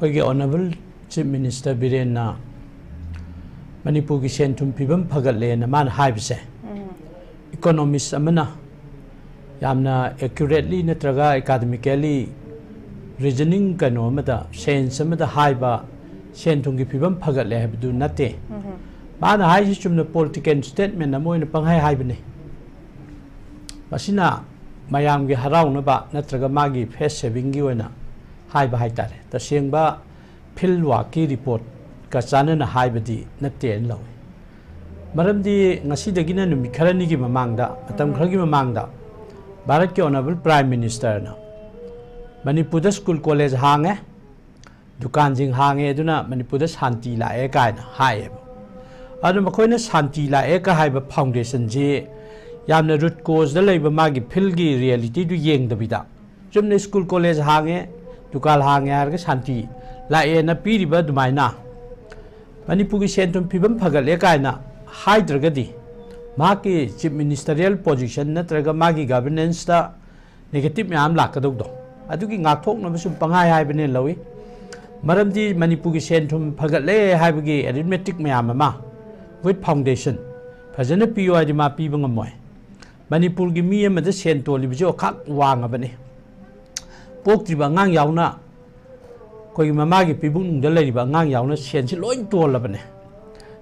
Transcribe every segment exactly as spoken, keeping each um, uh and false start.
ꯑꯩꯈꯣꯏꯒꯤ honourable chief minister ꯕꯤꯔꯦꯟꯅ ꯃꯅꯤꯄꯨꯔꯒꯤ ꯁꯦꯟ ꯊꯨꯝ ꯐꯤꯕꯝ ꯐꯒꯠꯂꯦꯅ ꯃꯥꯅ ꯍꯥꯏꯕꯁꯦ, ꯏꯀꯣꯅꯣꯃꯤꯁ ꯑꯃꯅ ꯌꯥꯝꯅ ꯑꯦꯀ꯭ꯌꯨꯔꯦꯠꯂꯤ ꯅꯠꯇ꯭ꯔꯒ ꯑꯦꯀꯥꯗꯃꯤꯀꯦꯜꯂꯤ ꯔꯤꯖꯅꯤꯡ ꯀꯩꯅꯣ ꯑꯃꯗ, ꯁꯥꯏꯟꯁ ꯑꯃꯗ ꯍꯥꯏꯕ ꯁꯦꯟ ꯊꯨꯝꯒꯤ ꯐꯤꯕꯝ ꯐꯒꯠꯂꯦ ꯍꯥꯏꯕꯗꯨ ꯅꯠꯇꯦ꯫ ꯃꯥꯅ ꯍꯥꯏꯁꯤ ꯆꯨꯝꯅ ꯄꯣꯂꯤꯇꯤꯀꯦꯜ ꯁ꯭ꯇꯦꯠꯃꯦꯟ ꯑꯃ ꯑꯣꯏꯅ ꯄꯪꯍꯥꯏ ꯍꯥꯏꯕꯅꯤ꯫ ꯃꯁꯤꯅ ꯃꯌꯥꯝꯒꯤ ꯍꯔꯥꯎꯅꯕ ꯅꯠꯇ꯭ꯔꯒ ꯃꯥꯒꯤ ꯐꯦꯁ ꯁꯦꯚꯤꯡꯒꯤ ꯑꯣꯏꯅ ꯍꯥꯏꯕ ꯍꯥꯏꯇꯥꯔꯦ꯫ ꯇꯁꯦꯡꯕ ꯐꯤꯜ ꯋꯥꯔꯛꯀꯤ ꯔꯤꯄꯣꯔꯠꯀ ꯆꯥꯟꯅꯅ ꯍꯥꯏꯕꯗꯤ ꯅꯠꯇꯦꯅ ꯂꯧꯏ꯫ ꯃꯔꯝꯗꯤ ꯉꯁꯤꯗꯒꯤꯅ ꯅꯨꯃꯤꯠ ꯈꯔꯅꯤꯒꯤ ꯃꯃꯥꯡꯗ, ꯃꯇꯝ ꯈꯔꯒꯤ ꯃꯃꯥꯡꯗ ꯚꯥꯔꯠꯀꯤ ꯑꯣꯅꯔꯦꯕꯜ ꯄ꯭ꯔꯥꯏꯝ ꯃꯤꯅꯤꯁꯇꯔꯅ ꯃꯅꯤꯄꯨꯔꯗ ꯁ꯭ꯀꯨꯜ ꯀꯣꯂꯦꯖ ꯍꯥꯡꯉꯦ, ꯗꯨꯀꯥꯟꯁꯤꯡ ꯍꯥꯡꯉꯦ, ꯑꯗꯨꯅ ꯃꯅꯤꯄꯨꯔꯗ ꯁꯥꯟꯇꯤ ꯂꯥꯛꯑꯦ ꯀꯥꯏꯅ ꯍꯥꯏꯌꯦꯕ꯫ ꯑꯗꯨ ꯃꯈꯣꯏꯅ ꯁꯥꯟꯇꯤ ꯂꯥꯛꯑꯦ ꯀ ꯍꯥꯏꯕ ꯐꯥꯎꯟꯗꯦꯁꯟꯁꯤ ꯌꯥꯝꯅ ꯔꯨꯠ ꯀꯣꯖꯇ ꯂꯩꯕ ꯃꯥꯒꯤ ꯐꯤꯜꯒꯤ ꯔꯤꯌꯦꯂꯤꯇꯤꯗꯨ ꯌꯦꯡꯗꯕꯤꯗ, ꯆꯨꯝꯅ ꯁ꯭ꯀꯨꯜ ꯀꯣꯂꯦꯖ ꯍꯥꯡꯉꯦ, ꯗꯨꯀꯥꯟ ꯍꯥꯡꯉꯦ ꯍꯥꯏꯔꯒ ꯁꯥꯟꯇꯤ ꯂꯥꯛꯑꯦꯅ ꯄꯤꯔꯤꯕ ꯑꯗꯨꯃꯥꯏꯅ ꯃꯅꯤꯄꯨꯔꯒꯤ ꯁꯦꯟ ꯊꯨꯝ ꯐꯤꯕꯝ ꯐꯒꯠꯂꯦ ꯀꯥꯏꯅ ꯍꯥꯏꯗ꯭ꯔꯒꯗꯤ, ꯃꯍꯥꯛꯀꯤ ꯆꯤꯐ ꯃꯤꯅꯤꯁꯇꯔꯤꯌꯦꯜ ꯄꯣꯖꯤꯁꯟ ꯅꯠꯇ꯭ꯔꯒ ꯃꯥꯒꯤ ꯒꯚꯔꯅꯦꯟꯁꯇ ꯅꯦꯒꯦꯇꯤꯚ ꯃꯌꯥꯝ ꯂꯥꯛꯀꯗꯧꯗꯣ, ꯑꯗꯨꯒꯤ ꯉꯥꯛꯊꯣꯛꯅꯕ ꯁꯨꯝ ꯄꯪꯍꯥꯏ ꯍꯥꯏꯕꯅꯦꯅ ꯂꯧꯏ꯫ ꯃꯔꯝꯗꯤ ꯃꯅꯤꯄꯨꯔꯒꯤ ꯁꯦꯟ ꯊꯨꯝ ꯐꯒꯠꯂꯦ ꯍꯥꯏꯕꯒꯤ ꯑꯦꯔꯤꯊꯃꯦꯇꯤꯛ ꯃꯌꯥꯝ ꯑꯃ, ꯋꯤꯠ ꯐꯥꯎꯟꯗꯦꯁꯟ, ꯐꯖꯅ ꯄꯤꯌꯨ ꯍꯥꯏꯗꯤ ꯃꯥ ꯄꯤꯕ ꯉꯝꯃꯣꯏ꯫ ꯃꯅꯤꯄꯨꯔꯒꯤ ꯃꯤ ꯑꯃꯗ ꯁꯦꯟ ꯇꯣꯜꯂꯤꯕꯁꯤ ꯑꯣꯈꯥꯛ ꯋꯥꯡꯉꯕꯅꯤ꯫ ꯄꯣꯛꯇ꯭ꯔꯤꯕ ꯑꯉꯥꯡ ꯌꯥꯎꯅ ꯑꯩꯈꯣꯏꯒꯤ ꯃꯃꯥꯒꯤ ꯄꯤꯕꯨꯡꯗ ꯂꯩꯔꯤꯕ ꯑꯉꯥꯡ ꯌꯥꯎꯅ ꯁꯦꯟꯁꯤ ꯂꯣꯏ ꯇꯣꯜꯂꯕꯅꯦ꯫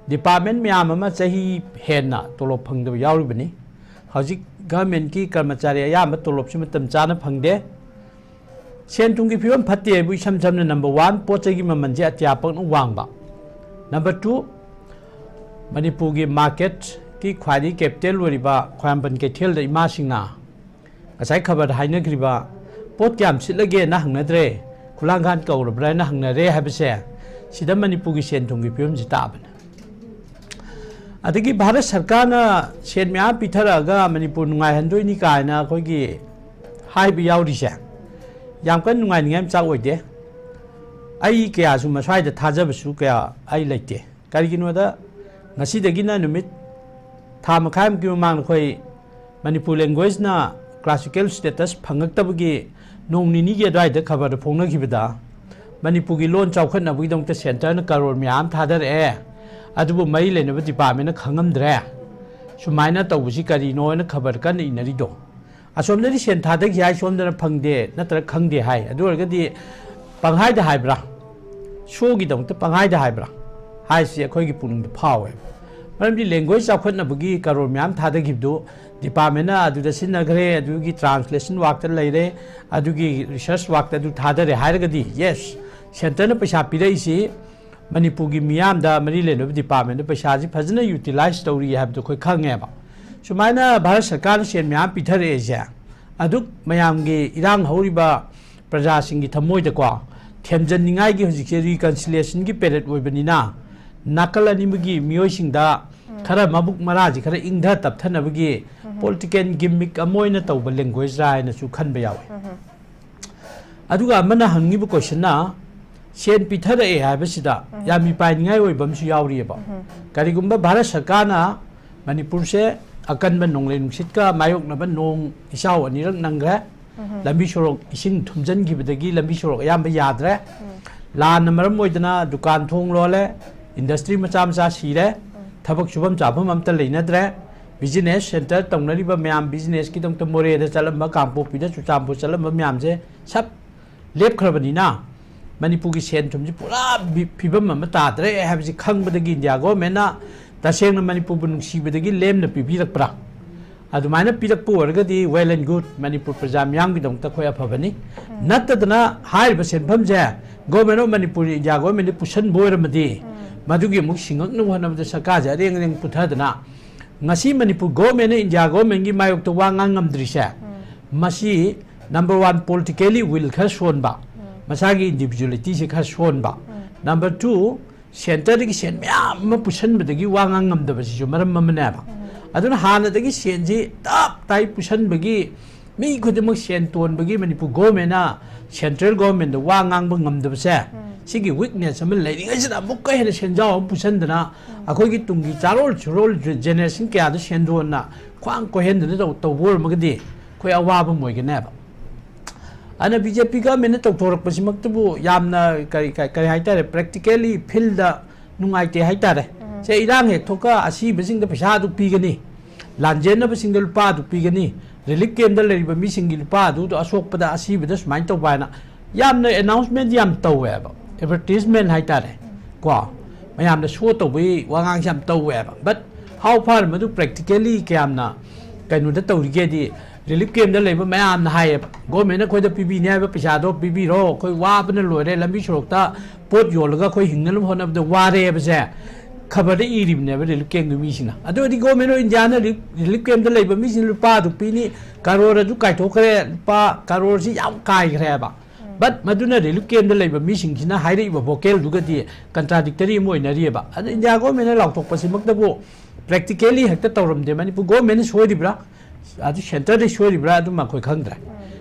ꯗꯤꯄꯥꯔꯠꯃꯦꯟ ꯃꯌꯥꯝ ꯑꯃ ꯆꯍꯤ ꯍꯦꯟꯅ ꯇꯣꯂꯣꯞ ꯐꯪꯗꯕ ꯌꯥꯎꯔꯤꯕꯅꯤ꯫ ꯍꯧꯖꯤꯛ ꯒꯚꯔꯟꯃꯦꯟꯠꯀꯤ ꯀꯔꯃꯆꯥꯔꯤ ꯑꯌꯥꯝꯕ ꯇꯣꯂꯣꯞꯁꯤ ꯃꯇꯝ ꯆꯥꯅ ꯐꯪꯗꯦ꯫ ꯁꯦꯟ ꯊꯨꯝꯒꯤ ꯐꯤꯕꯝ ꯐꯠꯇꯦ ꯍꯥꯏꯕꯨ ꯏꯁꯝ ꯁꯝꯅ, ꯅꯝꯕꯔ ꯋꯥꯟ, ꯄꯣꯠ ꯆꯩꯒꯤ ꯃꯃꯜꯁꯦ ꯑꯇꯤꯌꯥ ꯄꯛꯅ ꯋꯥꯡꯕ꯫ ꯅꯝꯕꯔ ꯇꯨ, ꯃꯅꯤꯄꯨꯔꯒꯤ ꯃꯥꯔꯀꯦꯠꯀꯤ ꯈ꯭ꯋꯥꯏꯗꯒꯤ ꯀꯦꯄꯤꯇꯦꯜ ꯑꯣꯏꯔꯤꯕ ꯈ꯭ꯋꯥꯏꯔꯝꯕꯟ ꯀꯩꯊꯦꯜꯗ ꯏꯃꯥꯁꯤꯡꯅ ꯉꯁꯥꯏ ꯈꯕꯔꯗ ꯍꯥꯏꯅꯈ꯭ꯔꯤꯕ, "ꯄꯣꯠ ꯀꯌꯥꯝ ꯁꯤꯠꯂꯒꯦꯅ ꯍꯪꯅꯗ꯭ꯔꯦ, ꯈꯨꯂꯥꯡꯈꯥꯡ ꯀꯧꯔꯕ꯭ꯔꯥꯅ ꯍꯪꯅꯔꯦ" ꯍꯥꯏꯕꯁꯦ, ꯁꯤꯗ ꯃꯅꯤꯄꯨꯔꯒꯤ ꯁꯦꯟ ꯊꯨꯝꯒꯤ ꯐꯤꯕꯝꯁꯤ ꯇꯥꯕꯅꯤ꯫ ꯑꯗꯒꯤ ꯚꯥꯔꯠ ꯁꯔꯀꯥꯔꯅ ꯁꯦꯟ ꯃꯌꯥꯝ ꯄꯤꯊꯔꯛꯑꯒ ꯃꯅꯤꯄꯨꯔ ꯅꯨꯡꯉꯥꯏꯍꯟꯗꯣꯏꯅꯤ ꯀꯥꯏꯅ ꯑꯩꯈꯣꯏꯒꯤ ꯍꯥꯏꯕ ꯌꯥꯎꯔꯤꯁꯦ, ꯌꯥꯝ ꯀꯟꯅ ꯅꯨꯡꯉꯥꯏꯅꯤꯡꯉꯥꯏ ꯃꯆꯥꯛ ꯑꯣꯏꯗꯦ꯫ ꯑꯩ ꯀꯌꯥꯁꯨ ꯃꯁ꯭ꯋꯥꯏꯗ ꯊꯥꯖꯕꯁꯨ ꯀꯌꯥ ꯑꯩ ꯂꯩꯇꯦ꯫ ꯀꯔꯤꯒꯤꯅꯣꯗ, ꯉꯁꯤꯗꯒꯤꯅ ꯅꯨꯃꯤꯠ ꯊꯥ ꯃꯈꯥꯏꯃꯨꯛꯀꯤ ꯃꯃꯥꯡꯗ ꯑꯩꯈꯣꯏ ꯃꯅꯤꯄꯨꯔ ꯂꯦꯡꯒ꯭ꯋꯦꯖꯅ ꯀ꯭ꯂꯥꯁꯤꯀꯦꯜ ꯁ꯭ꯇꯦꯇꯁ ꯐꯪꯉꯛꯇꯕꯒꯤ ꯅꯣꯡ ꯅꯤꯅꯤꯒꯤ ꯑꯗꯨꯋꯥꯏꯗ ꯈꯕꯔꯗ ꯐꯣꯡꯅꯈꯤꯕꯗ, ꯃꯅꯤꯄꯨꯔꯒꯤ ꯂꯣꯟ ꯆꯥꯎꯈꯠꯅꯕꯒꯤꯗꯃꯛꯇ ꯁꯦꯟꯇꯔꯅ ꯀꯔꯣꯔ ꯃꯌꯥꯝ ꯊꯥꯗꯔꯛꯑꯦ, ꯑꯗꯨꯕꯨ ꯃꯔꯤ ꯂꯩꯅꯕ ꯗꯤꯄꯥꯔꯠꯃꯦꯟꯅ ꯈꯪꯉꯝꯗ꯭ꯔꯦ꯫ ꯁꯨꯃꯥꯏꯅ ꯇꯧꯕꯁꯤ ꯀꯔꯤꯅꯣ ꯍꯥꯏꯅ ꯈꯕꯔ ꯀꯟꯅ ꯏꯅꯔꯤꯗꯣ? ꯑꯁꯣꯝꯗꯗꯤ ꯁꯦꯟ ꯊꯥꯗꯈꯤ ꯍꯥꯏ, ꯁꯣꯝꯗꯅ ꯐꯪꯗꯦ ꯅꯠꯇ꯭ꯔꯒ ꯈꯪꯗꯦ ꯍꯥꯏ꯫ ꯑꯗꯨ ꯑꯣꯏꯔꯒꯗꯤ ꯄꯪꯍꯥꯏꯗ ꯍꯥꯏꯕ꯭ꯔꯥ? ꯁꯣꯒꯤꯗꯃꯛꯇ ꯄꯪꯍꯥꯏꯗ ꯍꯥꯏꯕ꯭ꯔꯥ ꯍꯥꯏꯁꯤ ꯑꯩꯈꯣꯏꯒꯤ ꯄꯨꯛꯅꯤꯡꯗ ꯐꯥꯎꯋꯦꯕ꯫ ꯃꯔꯝꯗꯤ ꯂꯦꯡꯒ꯭ꯋꯦꯖ ꯆꯥꯎꯈꯠꯅꯕꯒꯤ ꯀꯔꯣꯔ ꯃꯌꯥꯝ ꯊꯥꯗꯈꯤꯕꯗꯨ ꯗꯤꯄꯥꯔꯠꯃꯦꯟꯅ ꯑꯗꯨꯗ ꯁꯤꯖꯤꯟꯅꯈ꯭ꯔꯦ, ꯑꯗꯨꯒꯤ ꯇ꯭ꯔꯥꯟꯁꯂꯦꯁꯟ ꯋꯥꯛꯇ ꯂꯩꯔꯦ, ꯑꯗꯨꯒꯤ ꯔꯤꯁꯔꯁ ꯋꯥꯛꯇ ꯑꯗꯨ ꯊꯥꯗꯔꯦ ꯍꯥꯏꯔꯒꯗꯤ, ꯌꯦꯁ, ꯁꯦꯟꯇꯔꯅ ꯄꯩꯁꯥ ꯄꯤꯔꯛꯏꯁꯤ ꯃꯅꯤꯄꯨꯔꯒꯤ ꯃꯤꯌꯥꯝꯗ, ꯃꯔꯤ ꯂꯩꯅꯕ ꯗꯤꯄꯥꯔꯠꯃꯦꯟꯗ ꯄꯩꯁꯥꯁꯤ ꯐꯖꯅ ꯌꯨꯇꯤꯂꯥꯏꯁ ꯇꯧꯔꯤ ꯍꯥꯏꯕꯗꯣ ꯑꯩꯈꯣꯏ ꯈꯪꯉꯦꯕ꯫ ꯁꯨꯃꯥꯏꯅ ꯚꯥꯔꯠ ꯁꯔꯀꯥꯔꯅ ꯁꯦꯟ ꯃꯌꯥꯝ ꯄꯤꯊꯔꯛꯏꯁꯦ, ꯑꯗꯨꯛ ꯃꯌꯥꯝꯒꯤ ꯏꯔꯥꯡ ꯍꯧꯔꯤꯕ ꯄ꯭ꯔꯖꯥꯁꯤꯡꯒꯤ ꯊꯃꯣꯏꯗꯀꯣ ꯊꯦꯝꯖꯤꯟꯅꯤꯡꯉꯥꯏꯒꯤ ꯍꯧꯖꯤꯛꯁꯦ ꯔꯤꯀꯟꯁꯤꯂꯤꯌꯦꯁꯟꯒꯤ ꯄꯦꯔꯦꯠ ꯑꯣꯏꯕꯅꯤꯅ, ꯅꯥꯀꯜ ꯑꯅꯤꯃꯛꯀꯤ ꯃꯤꯑꯣꯏꯁꯤꯡꯗ ꯈꯔ ꯃꯕꯨꯛ ꯃꯔꯥꯁꯤ ꯈꯔ ꯏꯪꯊ ꯇꯞꯊꯅꯕꯒꯤ ꯄꯣꯂꯤꯇꯤꯀꯦꯜ ꯒꯤꯝꯃꯤꯛ ꯑꯃ ꯑꯣꯏꯅ ꯇꯧꯕ ꯂꯦꯡꯒ꯭ꯋꯦꯖꯔꯥ ꯍꯥꯏꯅꯁꯨ ꯈꯟꯕ ꯌꯥꯎꯏ꯫ ꯑꯗꯨꯒ ꯑꯃꯅ ꯍꯪꯉꯤꯕ ꯀꯣꯏꯁꯟꯅ, ꯁꯦꯟ ꯄꯤꯊꯔꯛꯑꯦ ꯍꯥꯏꯕꯁꯤꯗ ꯌꯥꯝ ꯃꯤꯄꯥꯏꯅꯤꯡꯉꯥꯏ ꯑꯣꯏꯕ ꯑꯃꯁꯨ ꯌꯥꯎꯔꯤꯑꯕ꯫ ꯀꯔꯤꯒꯨꯝꯕ ꯚꯥꯔꯠ ꯁꯔꯀꯥꯔꯅ ꯃꯅꯤꯄꯨꯔꯁꯦ ꯑꯀꯟꯕ ꯅꯣꯡꯂꯩ ꯅꯨꯡꯁꯤꯠꯀ ꯃꯥꯌꯣꯛꯅꯕ ꯅꯣꯡ ꯏꯆꯥꯎ ꯑꯅꯤꯔꯛ ꯅꯪꯈ꯭ꯔꯦ, ꯂꯝꯕꯤ ꯁꯣꯔꯣꯛ ꯏꯁꯤꯡ ꯊꯨꯝꯖꯤꯟꯈꯤꯕꯗꯒꯤ ꯂꯝꯕꯤ ꯁꯣꯔꯣꯛ ꯑꯌꯥꯝꯕ ꯌꯥꯗ꯭ꯔꯦ, ꯂꯥꯟꯅ ꯃꯔꯝ ꯑꯣꯏꯗꯅ ꯗꯨꯀꯥꯟ ꯊꯣꯡ ꯂꯣꯜꯂꯦ, ꯏꯟꯗꯁꯇ꯭ꯔꯤ ꯃꯆꯥ ꯃꯆꯥ ꯁꯤꯔꯦ, ꯊꯕꯛ ꯁꯨꯐꯝ ꯆꯥꯐꯝ ꯑꯝꯇ ꯂꯩꯅꯗ꯭ꯔꯦ, ꯕꯤꯖꯤꯅꯦꯁ ꯁꯦꯟꯇꯔ ꯇꯧꯅꯔꯤꯕ ꯃꯌꯥꯝ, ꯕꯤꯖꯤꯅꯦꯁꯀꯤꯗꯃꯛꯇ ꯃꯣꯔꯦꯗ ꯆꯠꯂꯝꯕ, ꯀꯥꯡꯄꯣꯛꯄꯤꯗ, ꯆꯨꯔꯆꯥꯟꯄꯨꯔ ꯆꯠꯂꯝꯕ ꯃꯌꯥꯝꯁꯦ ꯁꯞ ꯂꯦꯞꯈ꯭ꯔꯕꯅꯤꯅ, ꯃꯅꯤꯄꯨꯔꯒꯤ ꯁꯦꯟ ꯊꯨꯝꯁꯤ ꯄꯨꯔꯥ ꯕꯤ-, ꯐꯤꯕꯝ ꯑꯃ ꯇꯥꯗ꯭ꯔꯦ ꯍꯥꯏꯕꯁꯤ ꯈꯪꯕꯗꯒꯤ ꯏꯟꯗꯤꯌꯥ ꯒꯣꯔꯃꯦꯟꯅ ꯇꯁꯦꯡꯅ ꯃꯅꯤꯄꯨꯔꯕꯨ ꯅꯨꯡꯁꯤꯕꯗꯒꯤ ꯂꯦꯝꯅ ꯄꯤꯕꯤꯔꯛꯄ꯭ꯔꯥ? ꯑꯗꯨꯃꯥꯏꯅ ꯄꯤꯔꯛꯄ ꯑꯣꯏꯔꯒꯗꯤ well and good, ꯃꯅꯤꯄꯨꯔ ꯄ꯭ꯔꯖꯥ ꯃꯤꯌꯥꯝꯒꯤꯗꯃꯛꯇ ꯑꯩꯈꯣꯏ ꯑꯐꯕꯅꯤ꯫ ꯅꯠꯇꯗꯅ ꯍꯥꯏꯔꯤꯕ ꯁꯦꯟꯐꯝꯁꯦ ꯒꯣꯔꯃꯦꯟ ꯑꯣꯐ ꯃꯅꯤꯄꯨꯔ, ꯏꯟꯗꯤꯌꯥ ꯒꯣꯔꯃꯦꯟꯗ ꯄꯨꯁꯟꯕ ꯑꯣꯏꯔꯝꯃꯗꯤ, ꯃꯗꯨꯒꯤ ꯑꯃꯨꯛ ꯁꯤꯡꯉꯛꯅꯕ ꯍꯣꯠꯅꯕꯗ ꯁꯔꯀꯥꯔꯁꯦ ꯑꯔꯦꯡ ꯑꯔꯦꯡ ꯄꯨꯊꯗꯅ ꯉꯁꯤ ꯃꯅꯤꯄꯨꯔ ꯒꯣꯔꯃꯦꯟꯅ ꯏꯟꯗꯤꯌꯥ ꯒꯣꯔꯃꯦꯟꯒꯤ ꯃꯥꯌꯣꯛꯇ ꯋꯥ ꯉꯥꯡ ꯉꯝꯗ꯭ꯔꯤꯁꯦ, ꯃꯁꯤ number one, politically will ꯈꯔ ꯁꯣꯟꯕ, ꯃꯁꯥꯒꯤ ꯏꯟꯗꯤꯕꯤꯖꯨꯋꯦꯂꯤꯇꯤꯁꯦ ꯈꯔ ꯁꯣꯟꯕ, number two, ꯁꯦꯟꯇꯔꯗꯒꯤ ꯁꯦꯟ ꯃꯌꯥꯝ ꯑꯃ ꯄꯨꯁꯟꯕꯗꯒꯤ ꯋꯥ ꯉꯥꯡ ꯉꯝꯗꯕꯁꯤꯁꯨ ꯃꯔꯝ ꯑꯃꯅꯦꯕ꯫ ꯑꯗꯨꯅ ꯍꯥꯟꯅꯗꯒꯤ ꯁꯦꯟꯁꯤ ꯇꯞ ꯇꯥꯏ ꯄꯨꯁꯟꯕꯒꯤ, ꯃꯤ ꯈꯨꯗꯤꯡꯃꯛ ꯁꯦꯟ ꯇꯣꯟꯕꯒꯤ ꯃꯅꯤꯄꯨꯔ ꯒꯣꯔꯃꯦꯟꯅ ꯁꯦꯟꯇ꯭ꯔꯦꯜ ꯒꯣꯔꯃꯦꯟꯗ ꯋꯥ ꯉꯥꯡꯕ ꯉꯝꯗꯕꯁꯦ, ꯁꯤꯒꯤ ꯋꯤꯛꯅꯦꯁ ꯑꯃ ꯂꯩꯔꯤꯉꯩꯁꯤꯗ ꯑꯃꯨꯛꯀ ꯍꯦꯟꯅ ꯁꯦꯟꯖꯥꯎ ꯑꯃ ꯄꯨꯁꯟꯗꯅ ꯑꯩꯈꯣꯏꯒꯤ ꯇꯨꯡꯒꯤ ꯆꯥꯔꯣꯜ ꯁꯨꯔꯣꯜ ꯖꯦꯅꯦꯔꯦꯁꯟ ꯀꯌꯥꯗ ꯁꯦꯟꯗꯣꯟꯅ ꯈ꯭ꯋꯥꯡ ꯀꯣꯏꯍꯟꯗꯅ ꯇꯧ-, ꯇꯧꯕ ꯑꯣꯏꯔꯝꯃꯒꯗꯤ ꯑꯩꯈꯣꯏ ꯑꯋꯥꯕ ꯑꯃ ꯑꯣꯏꯒꯅꯦꯕ꯫ ꯑꯗꯨꯅ ꯕꯤ ꯖꯦ ꯄꯤ ꯒꯚꯔꯟꯃꯦꯟꯠꯅ ꯇꯧꯊꯣꯔꯛꯄꯁꯤꯃꯛꯇꯕꯨ ꯌꯥꯝꯅ ꯀꯔꯤ ꯀꯔꯤ ꯀꯔꯤ ꯍꯥꯏꯇꯥꯔꯦ, practically field ꯗ ꯅꯨꯡꯉꯥꯏꯇꯦ ꯍꯥꯏꯇꯥꯔꯦ꯫ ꯁꯦ, ꯏꯔꯥꯡ ꯍꯦꯛ ꯊꯣꯛꯀ ꯑꯁꯤꯕꯁꯤꯡꯗ ꯄꯩꯁꯥ ꯑꯗꯨ ꯄꯤꯒꯅꯤ, ꯂꯥꯟꯖꯦꯟꯅꯕꯁꯤꯡꯗ ꯂꯨꯄꯥ ꯑꯗꯨ ꯄꯤꯒꯅꯤ, ꯔꯤꯂꯤꯐ ꯀꯦꯝꯞꯇ ꯂꯩꯔꯤꯕ ꯃꯤꯁꯤꯡꯒꯤ ꯂꯨꯄꯥ ꯑꯗꯨ ꯑꯁꯣꯛꯄꯗ, ꯑꯁꯤꯕꯗ ꯁꯨꯃꯥꯏꯅ ꯇꯧꯕ ꯍꯥꯏꯅ ꯌꯥꯝꯅ ꯑꯦꯅꯥꯎꯟꯁꯃꯦꯟꯠ ꯌꯥꯝ ꯇꯧꯋꯦꯕ, ꯑꯦꯗꯚꯔꯇꯤꯁꯃꯦꯟꯠ ꯍꯥꯏꯇꯥꯔꯦ ꯀꯣ꯫ ꯃꯌꯥꯝꯗ ꯁꯣ ꯇꯧꯕꯒꯤ ꯋꯥꯉꯥꯡꯁꯦ ꯌꯥꯝ ꯇꯧꯋꯦꯕ꯫ But how far ꯃꯗꯨ practically ꯀꯌꯥꯝꯅ ꯀꯩꯅꯣꯗ ꯇꯧꯔꯤꯒꯦꯗꯤ, ꯔꯤꯂꯤꯐ ꯀꯦꯝꯞꯇ ꯂꯩꯕ ꯃꯌꯥꯝꯅ ꯍꯥꯏꯌꯦꯕ, ꯒꯣꯔꯃꯦꯟꯅ ꯑꯩꯈꯣꯏꯗ ꯄꯤꯕꯤꯅꯤ ꯍꯥꯏꯕ ꯄꯩꯁꯥꯗꯣ ꯄꯤꯕꯤꯔꯣ, ꯑꯩꯈꯣꯏ ꯋꯥꯕꯅ ꯂꯣꯏꯔꯦ, ꯂꯝꯕꯤ ꯁꯣꯔꯣꯛꯇ ꯄꯣꯠ ꯌꯣꯜꯂꯒ ꯑꯩꯈꯣꯏ ꯍꯤꯡꯅꯅꯕ ꯍꯣꯠꯅꯕꯗ ꯋꯥꯔꯦ ꯍꯥꯏꯕꯁꯦ ꯈꯕꯔꯗ ꯏꯔꯤꯕꯅꯦꯕ ꯔꯤꯂꯤꯐ ꯀꯦꯝꯞꯀꯤ ꯃꯤꯁꯤꯡꯅ꯫ ꯑꯗꯨ ꯑꯣꯏꯔꯗꯤ ꯒꯣꯔꯃꯦꯟ ꯑꯣꯐ ꯏꯟꯗꯤꯌꯥꯅ ꯔꯤꯂꯤꯐ ꯀꯦꯝꯞꯇ ꯂꯩꯕ ꯃꯤꯁꯤꯡꯅ ꯂꯨꯄꯥ ꯑꯗꯨ ꯄꯤꯅꯤ, ꯀꯔꯣꯔ ꯑꯗꯨ ꯀꯥꯏꯊꯣꯛꯈ꯭ꯔꯦ, ꯂꯨꯄꯥ ꯀꯔꯣꯔꯁꯤ ꯌꯥꯝ ꯀꯥꯏꯈ꯭ꯔꯦꯕ꯫ But ꯃꯗꯨꯅ ꯔꯤꯂꯤꯐ ꯀꯦꯝꯞꯇ ꯂꯩꯕ ꯃꯤꯁꯤꯡꯁꯤꯅ ꯍꯥꯏꯔꯛꯏꯕ ꯚꯣꯀꯦꯜꯗꯨꯒꯗꯤ ꯀꯟꯇ꯭ꯔꯥꯗꯤꯛꯇꯔꯤ ꯑꯃ ꯑꯣꯏꯅꯔꯤꯑꯕ꯫ ꯑꯗ ꯏꯟꯗꯤꯌꯥ ꯒꯣꯔꯃꯦꯟꯅ ꯂꯥꯎꯊꯣꯛꯄꯁꯤꯃꯛꯇꯕꯨ practically ꯍꯦꯛꯇ ꯇꯧꯔꯝꯗꯦ꯫ ꯃꯅꯤꯄꯨꯔ ꯒꯣꯔꯃꯦꯟꯅ ꯁꯣꯏꯔꯤꯕ꯭ꯔꯥ, ꯑꯗꯨ ꯁꯦꯟꯇꯔꯗ ꯁꯣꯏꯔꯤꯕ꯭ꯔꯥ, ꯑꯗꯨꯃ ꯑꯩꯈꯣꯏ ꯈꯪꯗ꯭ꯔꯦ꯫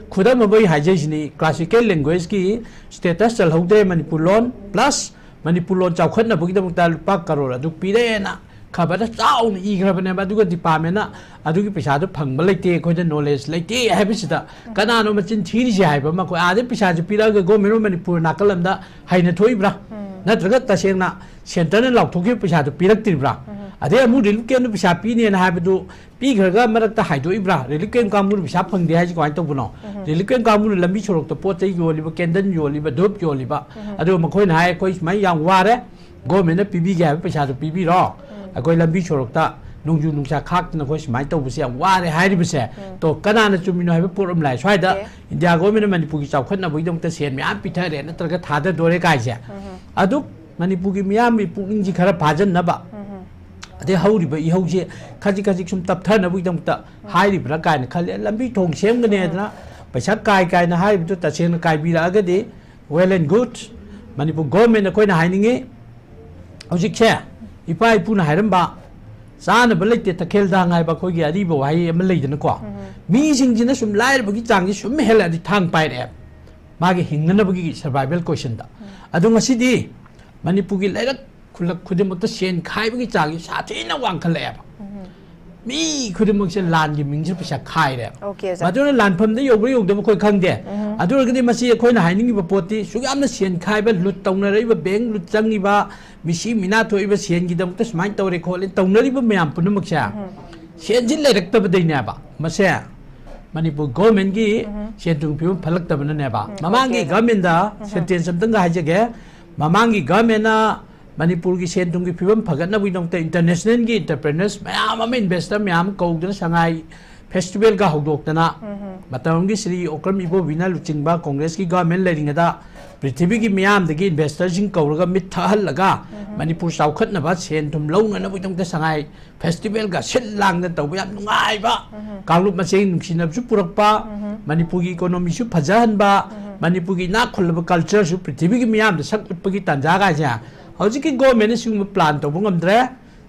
ꯈꯨꯗꯝ ꯑꯃ ꯑꯩ ꯍꯥꯏꯖꯩꯁꯤꯅꯤ, classical language ꯀꯤ status ꯆꯜꯍꯧꯗ꯭ꯔꯦ ꯃꯅꯤꯄꯨꯔ ꯂꯣꯟ, plus ꯃꯅꯤꯄꯨꯔ ꯂꯣꯟ ꯆꯥꯎꯈꯠꯅꯕꯒꯤꯗꯃꯛꯇ ꯂꯨꯄꯥ ꯀꯔꯣꯔ ꯑꯗꯨ ꯄꯤꯔꯛꯑꯦꯅ ꯈꯕꯔꯗ ꯆꯥꯎꯅ ꯏꯈ꯭ꯔꯕꯅꯦꯕ꯫ ꯑꯗꯨꯒ ꯗꯤꯄꯥꯔꯠꯃꯦꯟꯅ ꯑꯗꯨꯒꯤ ꯄꯩꯁꯥꯗꯣ ꯐꯪꯕ ꯂꯩꯇꯦ, ꯑꯩꯈꯣꯏꯗ ꯅꯣꯂꯦꯖ ꯂꯩꯇꯦ ꯍꯥꯏꯕꯁꯤꯗ ꯀꯅꯥꯅꯣ ꯃꯆꯤꯟ ꯊꯤꯔꯤꯁꯦ ꯍꯥꯏꯕ ꯑꯃ꯫ ꯑꯩꯈꯣꯏ ꯑꯥꯗꯩ ꯄꯩꯁꯥꯁꯦ ꯄꯤꯔꯛꯑꯒ ꯒꯣꯔꯃꯦꯟ ꯑꯣꯐ ꯃꯅꯤꯄꯨꯔ ꯅꯥꯀꯜ ꯑꯃꯗ ꯍꯩꯅ ꯊꯣꯛꯏꯕ꯭ꯔꯥ? ꯅꯠꯇ꯭ꯔꯒ ꯇꯁꯦꯡꯅ ꯁꯦꯟꯇꯔꯅ ꯂꯥꯎꯊꯣꯛꯈꯤꯕ ꯄꯩꯁꯥꯗꯣ ꯄꯤꯔꯛꯇ꯭ꯔꯤꯕ꯭ꯔꯥ? ꯑꯗꯩ ꯑꯃꯨꯛ ꯔꯤꯂꯤꯐ ꯀꯦꯝꯞꯇ ꯄꯩꯁꯥ ꯄꯤꯅꯦꯅ ꯍꯥꯏꯕꯗꯨ ꯄꯤꯈ꯭ꯔꯒ ꯃꯔꯛꯇ ꯍꯥꯏꯗꯣꯛꯏꯕ꯭ꯔꯥ? ꯔꯤꯂꯤꯐ ꯀꯦꯝꯞ ꯀꯥꯡꯕꯨꯅ ꯄꯩꯁꯥ ꯐꯪꯗꯦ ꯍꯥꯏꯁꯦ ꯀꯃꯥꯏꯅ ꯇꯧꯕꯅꯣ? ꯔꯤꯂꯤꯐ ꯀꯦꯝꯞ ꯀꯥꯡꯕꯨꯅ ꯂꯝꯕꯤ ꯁꯣꯔꯣꯛꯇ ꯄꯣꯠ ꯆꯩ ꯌꯣꯜꯂꯤꯕ, ꯀꯦꯟꯗꯜ ꯌꯣꯜꯂꯤꯕ, ꯙꯨꯞ ꯌꯣꯜꯂꯤꯕ, ꯑꯗꯨꯒ ꯃꯈꯣꯏꯅ ꯍꯥꯏ, "ꯑꯩꯈꯣꯏ ꯁꯨꯃꯥꯏꯅ ꯌꯥꯝ ꯋꯥꯔꯦ, ꯒꯣꯔꯃꯦꯟꯅ ꯄꯤꯕꯤꯒꯦ ꯍꯥꯏꯕ ꯄꯩꯁꯥꯗꯨ ꯄꯤꯕꯤꯔꯣ, ꯑꯩꯈꯣꯏ ꯂꯝꯕꯤ ꯁꯣꯔꯣꯛꯇ ꯅꯣꯡꯖꯨ ꯅꯨꯡꯁꯥ ꯈꯥꯛꯇꯅ ꯑꯩꯈꯣꯏ ꯁꯨꯃꯥꯏꯅ ꯇꯧꯕꯁꯦ ꯌꯥꯝ ꯋꯥꯔꯦ" ꯍꯥꯏꯔꯤꯕꯁꯦ꯫ ꯇꯣ, ꯀꯅꯥꯅ ꯆꯨꯝꯃꯤꯅꯣ ꯍꯥꯏꯕ ꯄꯣꯠ ꯑꯃ ꯂꯥꯛꯑꯦ꯫ ꯁ꯭ꯋꯥꯏꯗ ꯑꯣꯀꯦ꯫ ꯏꯟꯗꯤꯌꯥ ꯒꯣꯔꯃꯦꯟꯅ ꯃꯅꯤꯄꯨꯔꯒꯤ ꯆꯥꯎꯈꯠꯅꯕꯒꯤꯗꯃꯛꯇ ꯁꯦꯟ ꯃꯌꯥꯝ ꯄꯤꯊꯔꯦ ꯅꯠꯇ꯭ꯔꯒ ꯊꯥꯗꯗꯣꯔꯦ ꯀꯥꯏꯁꯦ꯫ ꯑꯗꯨ ꯃꯅꯤꯄꯨꯔꯒꯤ ꯃꯤꯌꯥꯝꯒꯤ ꯄꯨꯛꯅꯤꯡꯁꯤ ꯈꯔ ꯐꯥꯖꯟꯅꯕ, ꯑꯗꯩ ꯍꯧꯔꯤꯕ ꯏꯍꯧꯁꯦ ꯈꯖꯤꯛ ꯈꯖꯤꯛ ꯁꯨꯝ ꯇꯞꯊꯅꯕꯒꯤꯗꯃꯛꯇ ꯍꯥꯏꯔꯤꯕ꯭ꯔꯥ ꯀꯥꯏꯅ ꯈꯜꯂꯦ꯫ ꯂꯝꯕꯤ ꯊꯣꯡ ꯁꯦꯝꯒꯅꯤ ꯍꯥꯏꯗꯅ ꯄꯩꯁꯥ ꯀꯥꯏ ꯀꯥꯏꯅ ꯍꯥꯏꯔꯤꯕꯗꯨ ꯇꯁꯦꯡꯅ ꯀꯥꯏꯕꯤꯔꯛꯑꯒꯗꯤ, well and good꯫ Manipur government ꯑꯩꯈꯣꯏꯅ ꯍꯥꯏꯅꯤꯡꯉꯤ, ꯍꯧꯖꯤꯛꯁꯦ ꯏꯄꯥ ꯏꯄꯨꯅ ꯍꯥꯏꯔꯝꯕ "ꯆꯥꯅꯕ ꯂꯩꯇꯦ ꯇꯈꯦꯜ ꯊꯥꯡ" ꯍꯥꯏꯕ ꯑꯩꯈꯣꯏꯒꯤ ꯑꯔꯤꯕ ꯋꯥꯍꯩ ꯑꯃ ꯂꯩꯗꯅꯀꯣ꯫ ꯃꯤꯁꯤꯡꯁꯤꯅ ꯁꯨꯝ ꯂꯥꯏꯔꯕꯒꯤ ꯆꯥꯡꯁꯤ ꯁꯨꯝ ꯍꯦꯜꯂꯛꯑꯗꯤ ꯊꯥꯡ ꯄꯥꯏꯔꯛꯑꯦ, ꯃꯥꯒꯤ ꯍꯤꯡꯅꯅꯕꯒꯤ survival question ꯗ꯫ ꯑꯗꯣ ꯉꯁꯤꯗꯤ ꯃꯅꯤꯄꯨꯔꯒꯤ ꯂꯩꯔꯛ ꯈꯨꯜꯂꯛ ꯈꯨꯗꯤꯡꯃꯛꯇ ꯁꯦꯟ ꯈꯥꯏꯕꯒꯤ ꯆꯥꯡꯁꯤ ꯁꯥꯊꯤꯅ ꯋꯥꯡꯈꯠꯂꯛꯑꯦꯕ꯫ ꯃꯤ ꯈꯨꯗꯤꯡꯃꯛꯁꯦ ꯂꯥꯟꯒꯤ ꯃꯤꯡꯁꯤꯗ ꯄꯩꯁꯥ ꯈꯥꯏꯔꯦꯕ꯫ Okay, ꯑꯣꯖꯥ. ꯃꯗꯨꯅ ꯂꯥꯟꯐꯝꯗ ꯌꯧꯕ꯭ꯔꯥ ꯌꯧꯗꯕ ꯑꯩꯈꯣꯏ ꯈꯪꯗꯦ꯫ ꯑꯗꯨ ꯑꯣꯏꯔꯒꯗꯤ ꯃꯁꯤ ꯑꯩꯈꯣꯏꯅ ꯍꯥꯏꯅꯤꯡꯉꯤꯕ ꯄꯣꯠꯇꯤ ꯁꯨꯛ ꯌꯥꯝꯅ ꯁꯦꯟ ꯈꯥꯏꯕ, ꯂꯨꯠ ꯇꯧꯅꯔꯛꯏꯕ, ꯕꯦꯡ ꯂꯨꯠ ꯆꯪꯉꯤꯕ, ꯃꯤꯁꯤ ꯃꯤꯅꯥ ꯊꯣꯛꯏꯕ, ꯁꯦꯟꯒꯤꯗꯃꯛꯇ ꯁꯨꯃꯥꯏꯅ ꯇꯧꯔꯦ ꯈꯣꯠꯂꯦ ꯇꯧꯅꯔꯤꯕ ꯃꯌꯥꯝ ꯄꯨꯝꯅꯃꯛꯁꯦ ꯁꯦꯟꯁꯤ ꯂꯩꯔꯛꯇꯕꯗꯩꯅꯦꯕ꯫ ꯃꯁꯦ ꯃꯅꯤꯄꯨꯔ ꯒꯣꯔꯃꯦꯟꯒꯤ ꯁꯦꯟ ꯊꯨꯝ ꯐꯤꯕꯝ ꯐꯠꯂꯛꯇꯕꯅꯅꯦꯕ꯫ ꯃꯃꯥꯡꯒꯤ Okay, sir. ꯒꯣꯔꯃꯦꯟꯗ ꯁꯦꯟꯇꯦꯟꯁ ꯑꯝꯇꯪꯒ ꯍꯥꯏꯖꯒꯦ꯫ ꯃꯃꯥꯡꯒꯤ ꯒꯣꯔꯃꯦꯟꯅ ꯃꯅꯤꯄꯨꯔꯒꯤ ꯁꯦꯟ ꯊꯨꯝꯒꯤ ꯐꯤꯕꯝ ꯐꯒꯠꯅꯕꯒꯤꯗꯃꯛꯇ ꯏꯟꯇꯔꯅꯦꯁꯅꯦꯜꯒꯤ ꯑꯦꯟꯇꯔꯄ꯭ꯔꯦꯅꯔꯁ ꯃꯌꯥꯝ ꯑꯃ, ꯏꯟꯚꯦꯁꯇꯔ ꯃꯌꯥꯝ ꯑꯃ ꯀꯧꯗꯅ ꯁꯉꯥꯏ ꯐꯦꯁꯇꯤꯚꯦꯜꯒ ꯍꯧꯗꯣꯛꯇꯅ ꯃꯇꯝ ꯑꯃꯒꯤ ꯁ꯭ꯔꯤ ꯑꯣꯀ꯭ꯔꯝ ꯏꯕꯣꯕꯤꯅ ꯂꯨꯆꯤꯡꯕ ꯀꯣꯡꯒ꯭ꯔꯦꯁꯀꯤ ꯒꯣꯔꯃꯦꯟ ꯂꯩꯔꯤꯉꯩꯗ ꯄ꯭ꯔꯤꯊꯤꯕꯤꯒꯤ ꯃꯤꯌꯥꯝꯗꯒꯤ ꯏꯟꯚꯦꯁꯇꯔꯁꯤꯡ ꯀꯧꯔꯒ ꯃꯤꯠ ꯊꯛꯍꯜꯂꯒ ꯃꯅꯤꯄꯨꯔ ꯆꯥꯎꯈꯠꯅꯕ ꯁꯦꯟ ꯊꯨꯝ ꯂꯧꯅꯅꯕꯒꯤꯗꯃꯛꯇ ꯁꯉꯥꯏ ꯐꯦꯁꯇꯤꯚꯦꯜꯒ ꯁꯤꯜ ꯂꯥꯡꯗꯅ ꯇꯧꯕ ꯌꯥꯝ ꯅꯨꯡꯉꯥꯏꯕ, ꯀꯥꯡꯂꯨꯞ ꯃꯁꯦꯟ ꯅꯨꯡꯁꯤꯅꯕꯁꯨ ꯄꯨꯔꯛꯄ, ꯃꯅꯤꯄꯨꯔꯒꯤ ꯏꯀꯣꯅꯣꯃꯤꯁꯨ ꯐꯖꯍꯟꯕ, ꯃꯅꯤꯄꯨꯔꯒꯤ ꯏꯅꯥꯛ ꯈꯨꯜꯂꯕ ꯀꯜꯆꯔꯁꯨ ꯄ꯭ꯔꯤꯊꯤꯕꯤꯒꯤ ꯃꯤꯌꯥꯝꯗ ꯁꯛ ꯎꯠꯄꯒꯤ ꯇꯥꯟꯖꯥ ꯀꯥꯏꯁꯦ ꯍꯧꯖꯤꯛꯀꯤ ꯒꯣꯔꯃꯦꯟꯅ ꯁꯤꯒꯨꯝꯕ ꯄ꯭ꯂꯥꯟ ꯇꯧꯕ ꯉꯝꯗ꯭ꯔꯦ꯫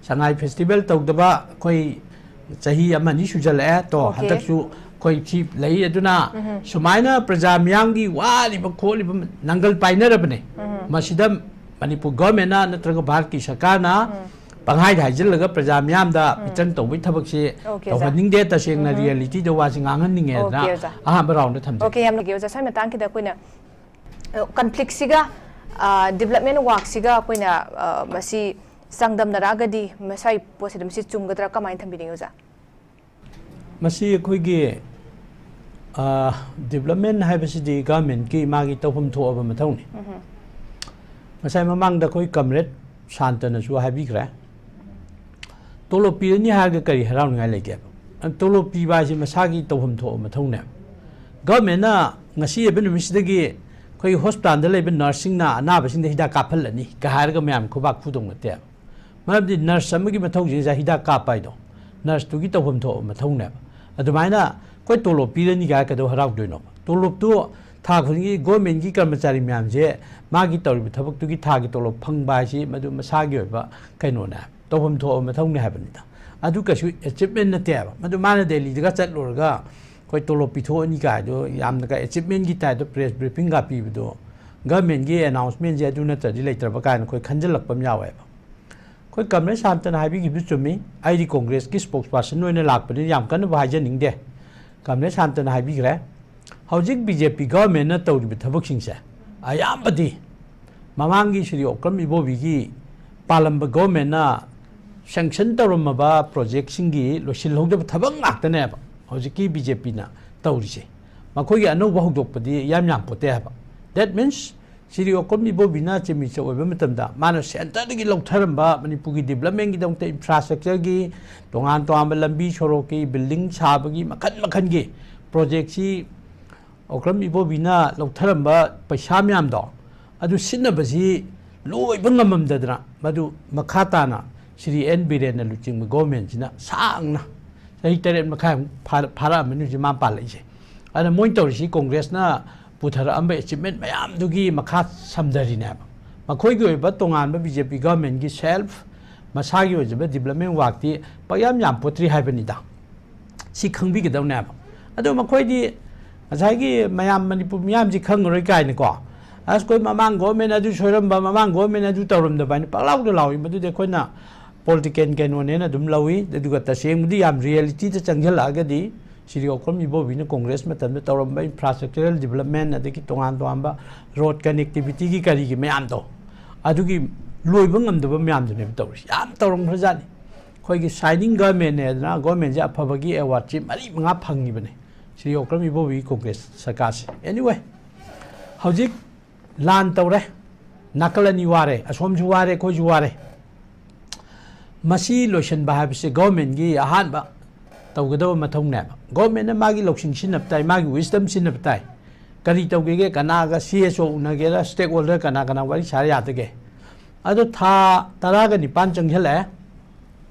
ꯁꯉꯥꯏ ꯐꯦꯁꯇꯤꯚꯦꯜ ꯇꯧꯗꯕ ꯑꯩꯈꯣꯏ ꯆꯍꯤ ꯑꯃ ꯑꯅꯤ ꯁꯨꯖꯜꯂꯛꯑꯦ꯫ ꯇꯣ, Okay. ꯍꯟꯗꯛꯁꯨ ꯑꯩꯈꯣꯏ ꯁꯤ ꯂꯩ꯫ ꯑꯗꯨꯅ ꯁꯨꯃꯥꯏꯅ ꯄ꯭ꯔꯖꯥ ꯃꯤꯌꯥꯝꯒꯤ ꯋꯥꯔꯤꯕ ꯈꯣꯠꯂꯤꯕ ꯅꯪꯒꯜ ꯄꯥꯏꯅꯔꯕꯅꯦ꯫ ꯃꯁꯤꯗ ꯃꯅꯤꯄꯨꯔ ꯒꯣꯔꯃꯦꯟꯅ ꯅꯠꯇ꯭ꯔꯒ ꯚꯥꯔꯠꯀꯤ ꯁꯔꯀꯥꯔꯅ ꯄꯪꯍꯥꯏꯗ ꯍꯥꯏꯖꯤꯜꯂꯒ ꯄ꯭ꯔꯖꯥ ꯃꯤꯌꯥꯝꯗ ꯃꯤꯇ꯭ꯔꯪ ꯇꯧꯕꯒꯤ ꯊꯕꯛꯁꯤ Okay, sir. ꯇꯧꯍꯟꯅꯤꯡꯗꯦ꯫ ꯇꯁꯦꯡꯅ ꯔꯤꯌꯦꯂꯤꯇꯤꯗ ꯋꯥꯁꯤ ꯉꯥꯡꯍꯟꯅꯤꯡꯉꯦꯗꯅ Okay, sir. ꯑꯍꯥꯟꯕ ꯔꯥꯎꯟꯗ ꯊꯝꯖꯒꯦ꯫ Okay, ꯌꯥꯝ ꯅꯨꯡꯉꯥꯏꯖꯩ ꯑꯣꯖꯥ꯫ ꯁ꯭ꯋꯥꯏ ꯃꯇꯥꯡꯁꯤꯗ ꯑꯩꯈꯣꯏꯅ ꯀꯟꯐ꯭ꯂꯤꯛꯁꯤꯒ ꯗꯤꯕꯂꯞꯃꯦꯟ ꯋꯥꯛꯁꯤꯒ ꯑꯩꯈꯣꯏꯅ ꯑ, ꯃꯁꯤ ꯆꯥꯡꯗꯝꯅꯔꯛꯑꯒꯗꯤ ꯃꯁꯥꯏ ꯄꯣꯠꯁꯤꯗ ꯃꯁꯤ ꯆꯨꯝꯒꯗ꯭ꯔꯥ, ꯀꯃꯥꯏꯅ ꯊꯝꯕꯤꯅꯤꯡꯉꯤ ꯑꯣꯖꯥ? ꯃꯁꯤ ꯑꯩꯈꯣꯏꯒꯤ ꯗꯤꯕꯂꯞꯃꯦꯟ ꯍꯥꯏꯕꯁꯤꯗꯤ ꯒꯚꯔꯟꯃꯦꯟꯠꯀꯤ ꯃꯥꯒꯤ ꯇꯧꯐꯝ ꯊꯣꯛꯑꯕ ꯃꯊꯧꯅꯤ꯫ ꯉꯁꯥꯏ ꯃꯃꯥꯡꯗ ꯑꯩꯈꯣꯏ ꯀꯝꯔꯦꯗ ꯁꯥꯟꯇꯅꯁꯨ ꯍꯥꯏꯕꯤꯈ꯭ꯔꯦ, ꯇꯣꯂꯣꯞ ꯄꯤꯔꯅꯤ ꯍꯥꯏꯔꯒ ꯀꯔꯤ ꯍꯔꯥꯎꯅꯤꯡꯉꯥꯏ ꯂꯩꯒꯦꯕ? ꯇꯣꯂꯣꯞ ꯄꯤꯕ ꯍꯥꯏꯁꯤ ꯃꯁꯥꯒꯤ ꯇꯧꯐꯝ ꯊꯣꯛꯑꯕ ꯃꯊꯧꯅꯦꯕ꯫ ꯒꯚꯔꯟꯃꯦꯟꯠꯅ ꯉꯁꯤ ꯑꯣꯏꯕ ꯅꯨꯃꯤꯠꯁꯤꯗꯒꯤ ꯑꯩꯈꯣꯏꯒꯤ ꯍꯣꯁꯄꯤꯇꯥꯜꯗ ꯂꯩꯕ ꯅꯔꯁꯁꯤꯡꯅ ꯑꯅꯥꯕꯁꯤꯡꯗ ꯍꯤꯗꯥꯛ ꯀꯥꯞꯍꯜꯂꯅꯤ ꯀ ꯍꯥꯏꯔꯒ ꯃꯌꯥꯝ ꯈꯨꯕꯥꯛ ꯈꯨꯗꯧ ꯅꯠꯇꯦꯕ꯫ ꯃꯔꯝꯗꯤ ꯅꯔꯁ ꯑꯃꯒꯤ ꯃꯊꯧꯁꯤꯡꯁꯦ ꯍꯤꯗꯥꯛ ꯀꯥꯞꯄ ꯍꯥꯏꯗꯣ, ꯅꯔꯁꯇꯨꯒꯤ ꯇꯧꯐꯝ ꯊꯣꯛꯄ ꯃꯊꯧꯅꯦꯕ꯫ ꯑꯗꯨꯃꯥꯏꯅ ꯑꯩꯈꯣꯏ ꯇꯣꯂꯣꯞ ꯄꯤꯔꯅꯤ ꯀꯥꯏ ꯀꯩꯗꯧ ꯍꯔꯥꯎꯗꯣꯏꯅꯣꯕ? ꯇꯣꯂꯣꯞꯇꯨ ꯊꯥ ꯈꯨꯗꯤꯡꯒꯤ ꯒꯣꯔꯃꯦꯟꯒꯤ ꯀꯔꯃꯆꯥꯔꯤ ꯃꯌꯥꯝꯁꯦ ꯃꯥꯒꯤ ꯇꯧꯔꯤꯕ ꯊꯕꯛꯇꯨꯒꯤ ꯊꯥꯒꯤ ꯇꯣꯂꯣꯞ ꯐꯪꯕ ꯍꯥꯏꯁꯤ ꯃꯗꯨ ꯃꯁꯥꯒꯤ ꯑꯣꯏꯕ ꯀꯩꯅꯣꯅꯦ, ꯇꯧꯐꯝ ꯊꯣꯛꯄ ꯃꯊꯧꯅꯦ ꯍꯥꯏꯕꯅꯤꯗ꯫ ꯑꯗꯨ ꯀꯩꯁꯨ ꯑꯦꯆꯤꯞꯃꯦꯟ ꯅꯠꯇꯦꯕ꯫ ꯃꯗꯨ ꯃꯥꯅ ꯗꯦꯜꯂꯤꯗꯒ ꯆꯠꯂꯨꯔꯒ ꯑꯩꯈꯣꯏ ꯇꯣꯂꯣꯞ ꯄꯤꯊꯣꯛꯑꯅꯤ ꯀꯥꯏꯗꯣ ꯌꯥꯝꯅꯒ ꯑꯦꯆꯤꯞꯃꯦꯟꯒꯤ ꯇꯥꯏꯞꯇ ꯄ꯭ꯔꯦꯁ ꯕ꯭ꯔꯤꯐꯤꯡꯒ ꯄꯤꯕꯗꯣ, ꯒꯔꯃꯦꯟꯒꯤ ꯑꯦꯅꯥꯎꯟꯁꯃꯦꯟꯁꯦ ꯑꯗꯨ ꯅꯠꯇ꯭ꯔꯗꯤ ꯂꯩꯇ꯭ꯔꯕ ꯀꯥꯏꯅ ꯑꯩꯈꯣꯏ ꯈꯟꯖꯤꯜꯂꯛꯄ ꯑꯃ ꯌꯥꯎꯋꯦꯕ꯫ ꯑꯩꯈꯣꯏ ꯀꯝꯔꯦꯗ ꯁꯥꯟꯇꯅ ꯍꯥꯏꯕꯤꯈꯤꯕꯗꯨ ꯆꯨꯝꯃꯤ꯫ ꯑꯩꯗꯤ ꯀꯣꯡꯒ꯭ꯔꯦꯁꯀꯤ ꯁ꯭ꯄꯣꯛꯁ ꯄꯥꯔꯁꯟ ꯑꯣꯏꯅ ꯂꯥꯛꯄꯅꯤꯅ ꯌꯥꯝ ꯀꯟꯅꯕꯨ ꯍꯥꯏꯖꯅꯤꯡꯗꯦ꯫ ꯀꯝꯔꯦꯗ ꯁꯥꯟꯇꯅ ꯍꯥꯏꯕꯤꯈ꯭ꯔꯦ꯫ ꯍꯧꯖꯤꯛ ꯕꯤ ꯖꯦ ꯄꯤ ꯒꯚꯔꯟꯃꯦꯟꯠꯅ ꯇꯧꯔꯤꯕ ꯊꯕꯛꯁꯤꯡꯁꯦ ꯑꯌꯥꯝꯕꯗꯤ ꯃꯃꯥꯡꯒꯤ ꯁ꯭ꯔꯤ ꯑꯣꯀ꯭ꯔꯝ ꯏꯕꯣꯕꯤꯒꯤ ꯄꯥꯜꯂꯝꯕ ꯒꯚꯔꯟꯃꯦꯟꯠꯅ ꯁꯦꯡꯁꯟ ꯇꯧꯔꯝꯃꯕ ꯄ꯭ꯔꯣꯖꯦꯛꯁꯤꯡꯒꯤ ꯂꯣꯏꯁꯤꯜꯍꯧꯗꯕ ꯊꯕꯛ ꯉꯥꯛꯇꯅꯦꯕ ꯍꯧꯖꯤꯛꯀꯤ ꯕꯤ ꯖꯦ ꯄꯤꯅ ꯇꯧꯔꯤꯁꯦ꯫ ꯃꯈꯣꯏꯒꯤ ꯑꯅꯧꯕ ꯍꯧꯗꯣꯛꯄꯗꯤ ꯏꯌꯥꯝ ꯌꯥꯝꯄꯣꯠꯇꯦ ꯍꯥꯏꯕ꯫ That means ꯁ꯭ꯔꯤ ꯑꯣꯀ꯭ꯔꯝ ꯏꯕꯣꯕꯤꯅ ꯆꯤꯐ ꯃꯤꯅꯤꯁꯇꯔ ꯑꯣꯏꯕ ꯃꯇꯝꯗ ꯃꯥꯅ ꯁꯦꯟꯇꯔꯗꯒꯤ ꯂꯧꯊꯔꯝꯕ ꯃꯅꯤꯄꯨꯔꯒꯤ ꯗꯤꯕ꯭ꯂꯞꯃꯦꯟꯒꯤꯗꯃꯛꯇ ꯏꯟꯐ꯭ꯔꯥꯁ꯭ꯇ꯭ꯔꯛꯆꯔꯒꯤ ꯇꯣꯉꯥꯟ ꯇꯣꯉꯥꯟꯕ ꯂꯝꯕꯤ ꯁꯣꯔꯣꯛꯀꯤ ꯕꯤꯜꯗꯤꯡ ꯁꯥꯕꯒꯤ ꯃꯈꯜ ꯃꯈꯜꯒꯤ ꯄ꯭ꯔꯣꯖꯦꯛꯁꯤ ꯑꯣꯀ꯭ꯔꯝ ꯏꯕꯣꯕꯤꯅ ꯂꯧꯊꯔꯝꯕ ꯄꯩꯁꯥ ꯃꯌꯥꯝꯗꯣ ꯑꯗꯨ ꯁꯤꯖꯤꯟꯅꯕꯁꯤ ꯂꯣꯏꯕ ꯉꯝꯃꯝꯗꯗꯅ ꯃꯗꯨ ꯃꯈꯥ ꯇꯥꯅ ꯁ꯭ꯔꯤ ꯑꯦꯟ ꯕꯤꯔꯦꯟꯅ ꯂꯨꯆꯤꯡꯕ ꯒꯣꯔꯃꯦꯟꯁꯤꯅ ꯁꯥꯡꯅ ꯆꯍꯤ ꯇꯔꯦꯠ ꯃꯈꯥꯏꯃꯨꯛ ꯐꯥꯔ-, ꯐꯥꯔꯛꯑꯝꯃꯅꯤ ꯍꯧꯖꯤꯛ ꯃꯥ ꯄꯥꯜꯂꯛꯏꯁꯦ꯫ ꯑꯗꯨꯅ ꯃꯣꯏꯅ ꯇꯧꯔꯤꯁꯤ ꯀꯣꯡꯒ꯭ꯔꯦꯁꯅ ꯄꯨꯊꯔꯛꯑꯝꯕ ꯑꯦꯆꯤꯞꯃꯦꯟ ꯃꯌꯥꯝꯗꯨꯒꯤ ꯃꯈꯥ ꯁꯝꯊꯔꯤꯅꯦꯕ꯫ ꯃꯈꯣꯏꯒꯤ ꯑꯣꯏꯕ ꯇꯣꯉꯥꯟꯕ ꯕꯤ ꯖꯦ ꯄꯤ ꯒꯣꯔꯃꯦꯟꯒꯤ ꯁꯦꯜꯐ ꯃꯁꯥꯒꯤ ꯑꯣꯏꯖꯕ ꯗꯤꯕ꯭ꯂꯞꯃꯦꯟ ꯋꯥꯛꯇꯤ ꯄꯛꯌꯥꯝ ꯌꯥꯝ ꯄꯣꯠꯇ꯭ꯔꯤ ꯍꯥꯏꯕꯅꯤꯗ꯫ ꯁꯤ ꯈꯪꯕꯤꯒꯗꯧꯅꯦꯕ꯫ ꯑꯗꯣ ꯃꯈꯣꯏꯗꯤ ꯉꯁꯥꯏꯒꯤ ꯃꯌꯥꯝ ꯃꯅꯤꯄꯨꯔ ꯃꯤꯌꯥꯝꯁꯤ ꯈꯪꯉꯔꯣꯏ ꯀꯥꯏꯅꯀꯣ, "ꯑꯁ, ꯑꯩꯈꯣꯏ ꯃꯃꯥꯡ ꯒꯣꯔꯃꯦꯟ ꯑꯗꯨ ꯁꯣꯏꯔꯝꯕ, ꯃꯃꯥꯡ ꯒꯣꯔꯃꯦꯟ ꯑꯗꯨ ꯇꯧꯔꯝꯗꯕ" ꯍꯥꯏꯅ ꯄꯪꯂꯥꯎꯗ ꯂꯥꯎꯏ꯫ ꯃꯗꯨꯗꯤ ꯑꯩꯈꯣꯏꯅ ꯄꯣꯂꯤꯇꯤꯀꯦꯜ ꯀꯩꯅꯣꯅꯦꯅ ꯑꯗꯨꯝ ꯂꯧꯏ꯫ ꯑꯗꯨꯒ ꯇꯁꯦꯡꯕꯗꯤ ꯌꯥꯝ ꯔꯤꯌꯦꯂꯤꯇꯤꯗ ꯆꯪꯁꯤꯜꯂꯛꯑꯒꯗꯤ ꯁ꯭ꯔꯤ ꯑꯣꯀ꯭ꯔꯝ ꯏꯕꯣꯕꯤꯅ ꯀꯣꯡꯒ꯭ꯔꯦꯁ ꯃꯇꯝꯗ ꯇꯧꯔꯝꯕ ꯏꯟꯐ꯭ꯔꯥꯁ꯭ꯇ꯭ꯔꯛꯆꯔꯦꯜ ꯗꯤꯕ꯭ꯂꯞꯃꯦꯟ, ꯑꯗꯒꯤ ꯇꯣꯉꯥꯟ ꯇꯣꯉꯥꯟꯕ ꯔꯣꯗ ꯀꯅꯦꯛꯇꯤꯕꯤꯇꯤꯒꯤ ꯀꯔꯤꯒꯤ ꯃꯌꯥꯝꯗꯣ, ꯑꯗꯨꯒꯤ ꯂꯣꯏꯕ ꯉꯝꯗꯕ ꯃꯌꯥꯝꯗꯨꯅꯦꯕ ꯇꯧꯔꯤꯁꯤ꯫ ꯌꯥꯝ ꯇꯧꯔꯝꯈ꯭ꯔꯖꯥꯠꯅꯤ꯫ ꯑꯩꯈꯣꯏꯒꯤ ꯁꯥꯏꯅꯤꯡ ꯒꯔꯃꯦꯟꯅꯦ ꯍꯥꯏꯗꯅ ꯒꯣꯔꯃꯦꯟꯁꯦ ꯑꯐꯕꯒꯤ ꯑꯦꯋꯥꯔꯗꯁꯤ ꯃꯔꯤ ꯃꯉꯥ ꯐꯪꯉꯤꯕꯅꯦ ꯁ꯭ꯔꯤ ꯑꯣꯀ꯭ꯔꯝ ꯏꯕꯣꯕꯤꯒꯤ ꯀꯣꯡꯒ꯭ꯔꯦꯁ ꯁꯔꯀꯥꯔꯁꯦ꯫ Anyway, ꯍꯧꯖꯤꯛ ꯂꯥꯟ ꯇꯧꯔꯦ, ꯅꯥꯀꯜ ꯑꯅꯤ ꯋꯥꯔꯦ, ꯑꯁꯣꯝꯁꯨ ꯋꯥꯔꯦ, ꯑꯩꯈꯣꯏꯁꯨ ꯋꯥꯔꯦ꯫ ꯃꯁꯤ ꯂꯣꯏꯁꯤꯟꯕ ꯍꯥꯏꯕꯁꯦ ꯒꯣꯔꯃꯦꯟꯒꯤ ꯑꯍꯥꯟꯕ ꯇꯧꯒꯗꯕ ꯃꯊꯧꯅꯦꯕ꯫ ꯒꯣꯔꯃꯦꯟꯅ ꯃꯥꯒꯤ ꯂꯧꯁꯤꯡ ꯁꯤꯖꯤꯟꯅꯕ ꯇꯥꯏ, ꯃꯥꯒꯤ ꯋꯤꯁꯗꯝ ꯁꯤꯖꯤꯟꯅꯕ ꯇꯥꯏ꯫ ꯀꯔꯤ ꯇꯧꯒꯦꯒꯦ, ꯀꯅꯥꯒ ꯁꯤ ꯑꯦꯁ ꯑꯣ ꯎꯅꯒꯦꯔꯥ, ꯁ꯭ꯇꯦꯛ ꯍꯣꯜꯗꯔ ꯀꯅꯥ ꯀꯅꯥ ꯋꯥꯔꯤ ꯁꯥꯔ ꯌꯥꯗꯒꯦ? ꯑꯗꯣ ꯊꯥ ꯇꯔꯥꯒ ꯅꯤꯄꯥꯟ ꯆꯪꯁꯤꯜꯂꯛꯑꯦ꯫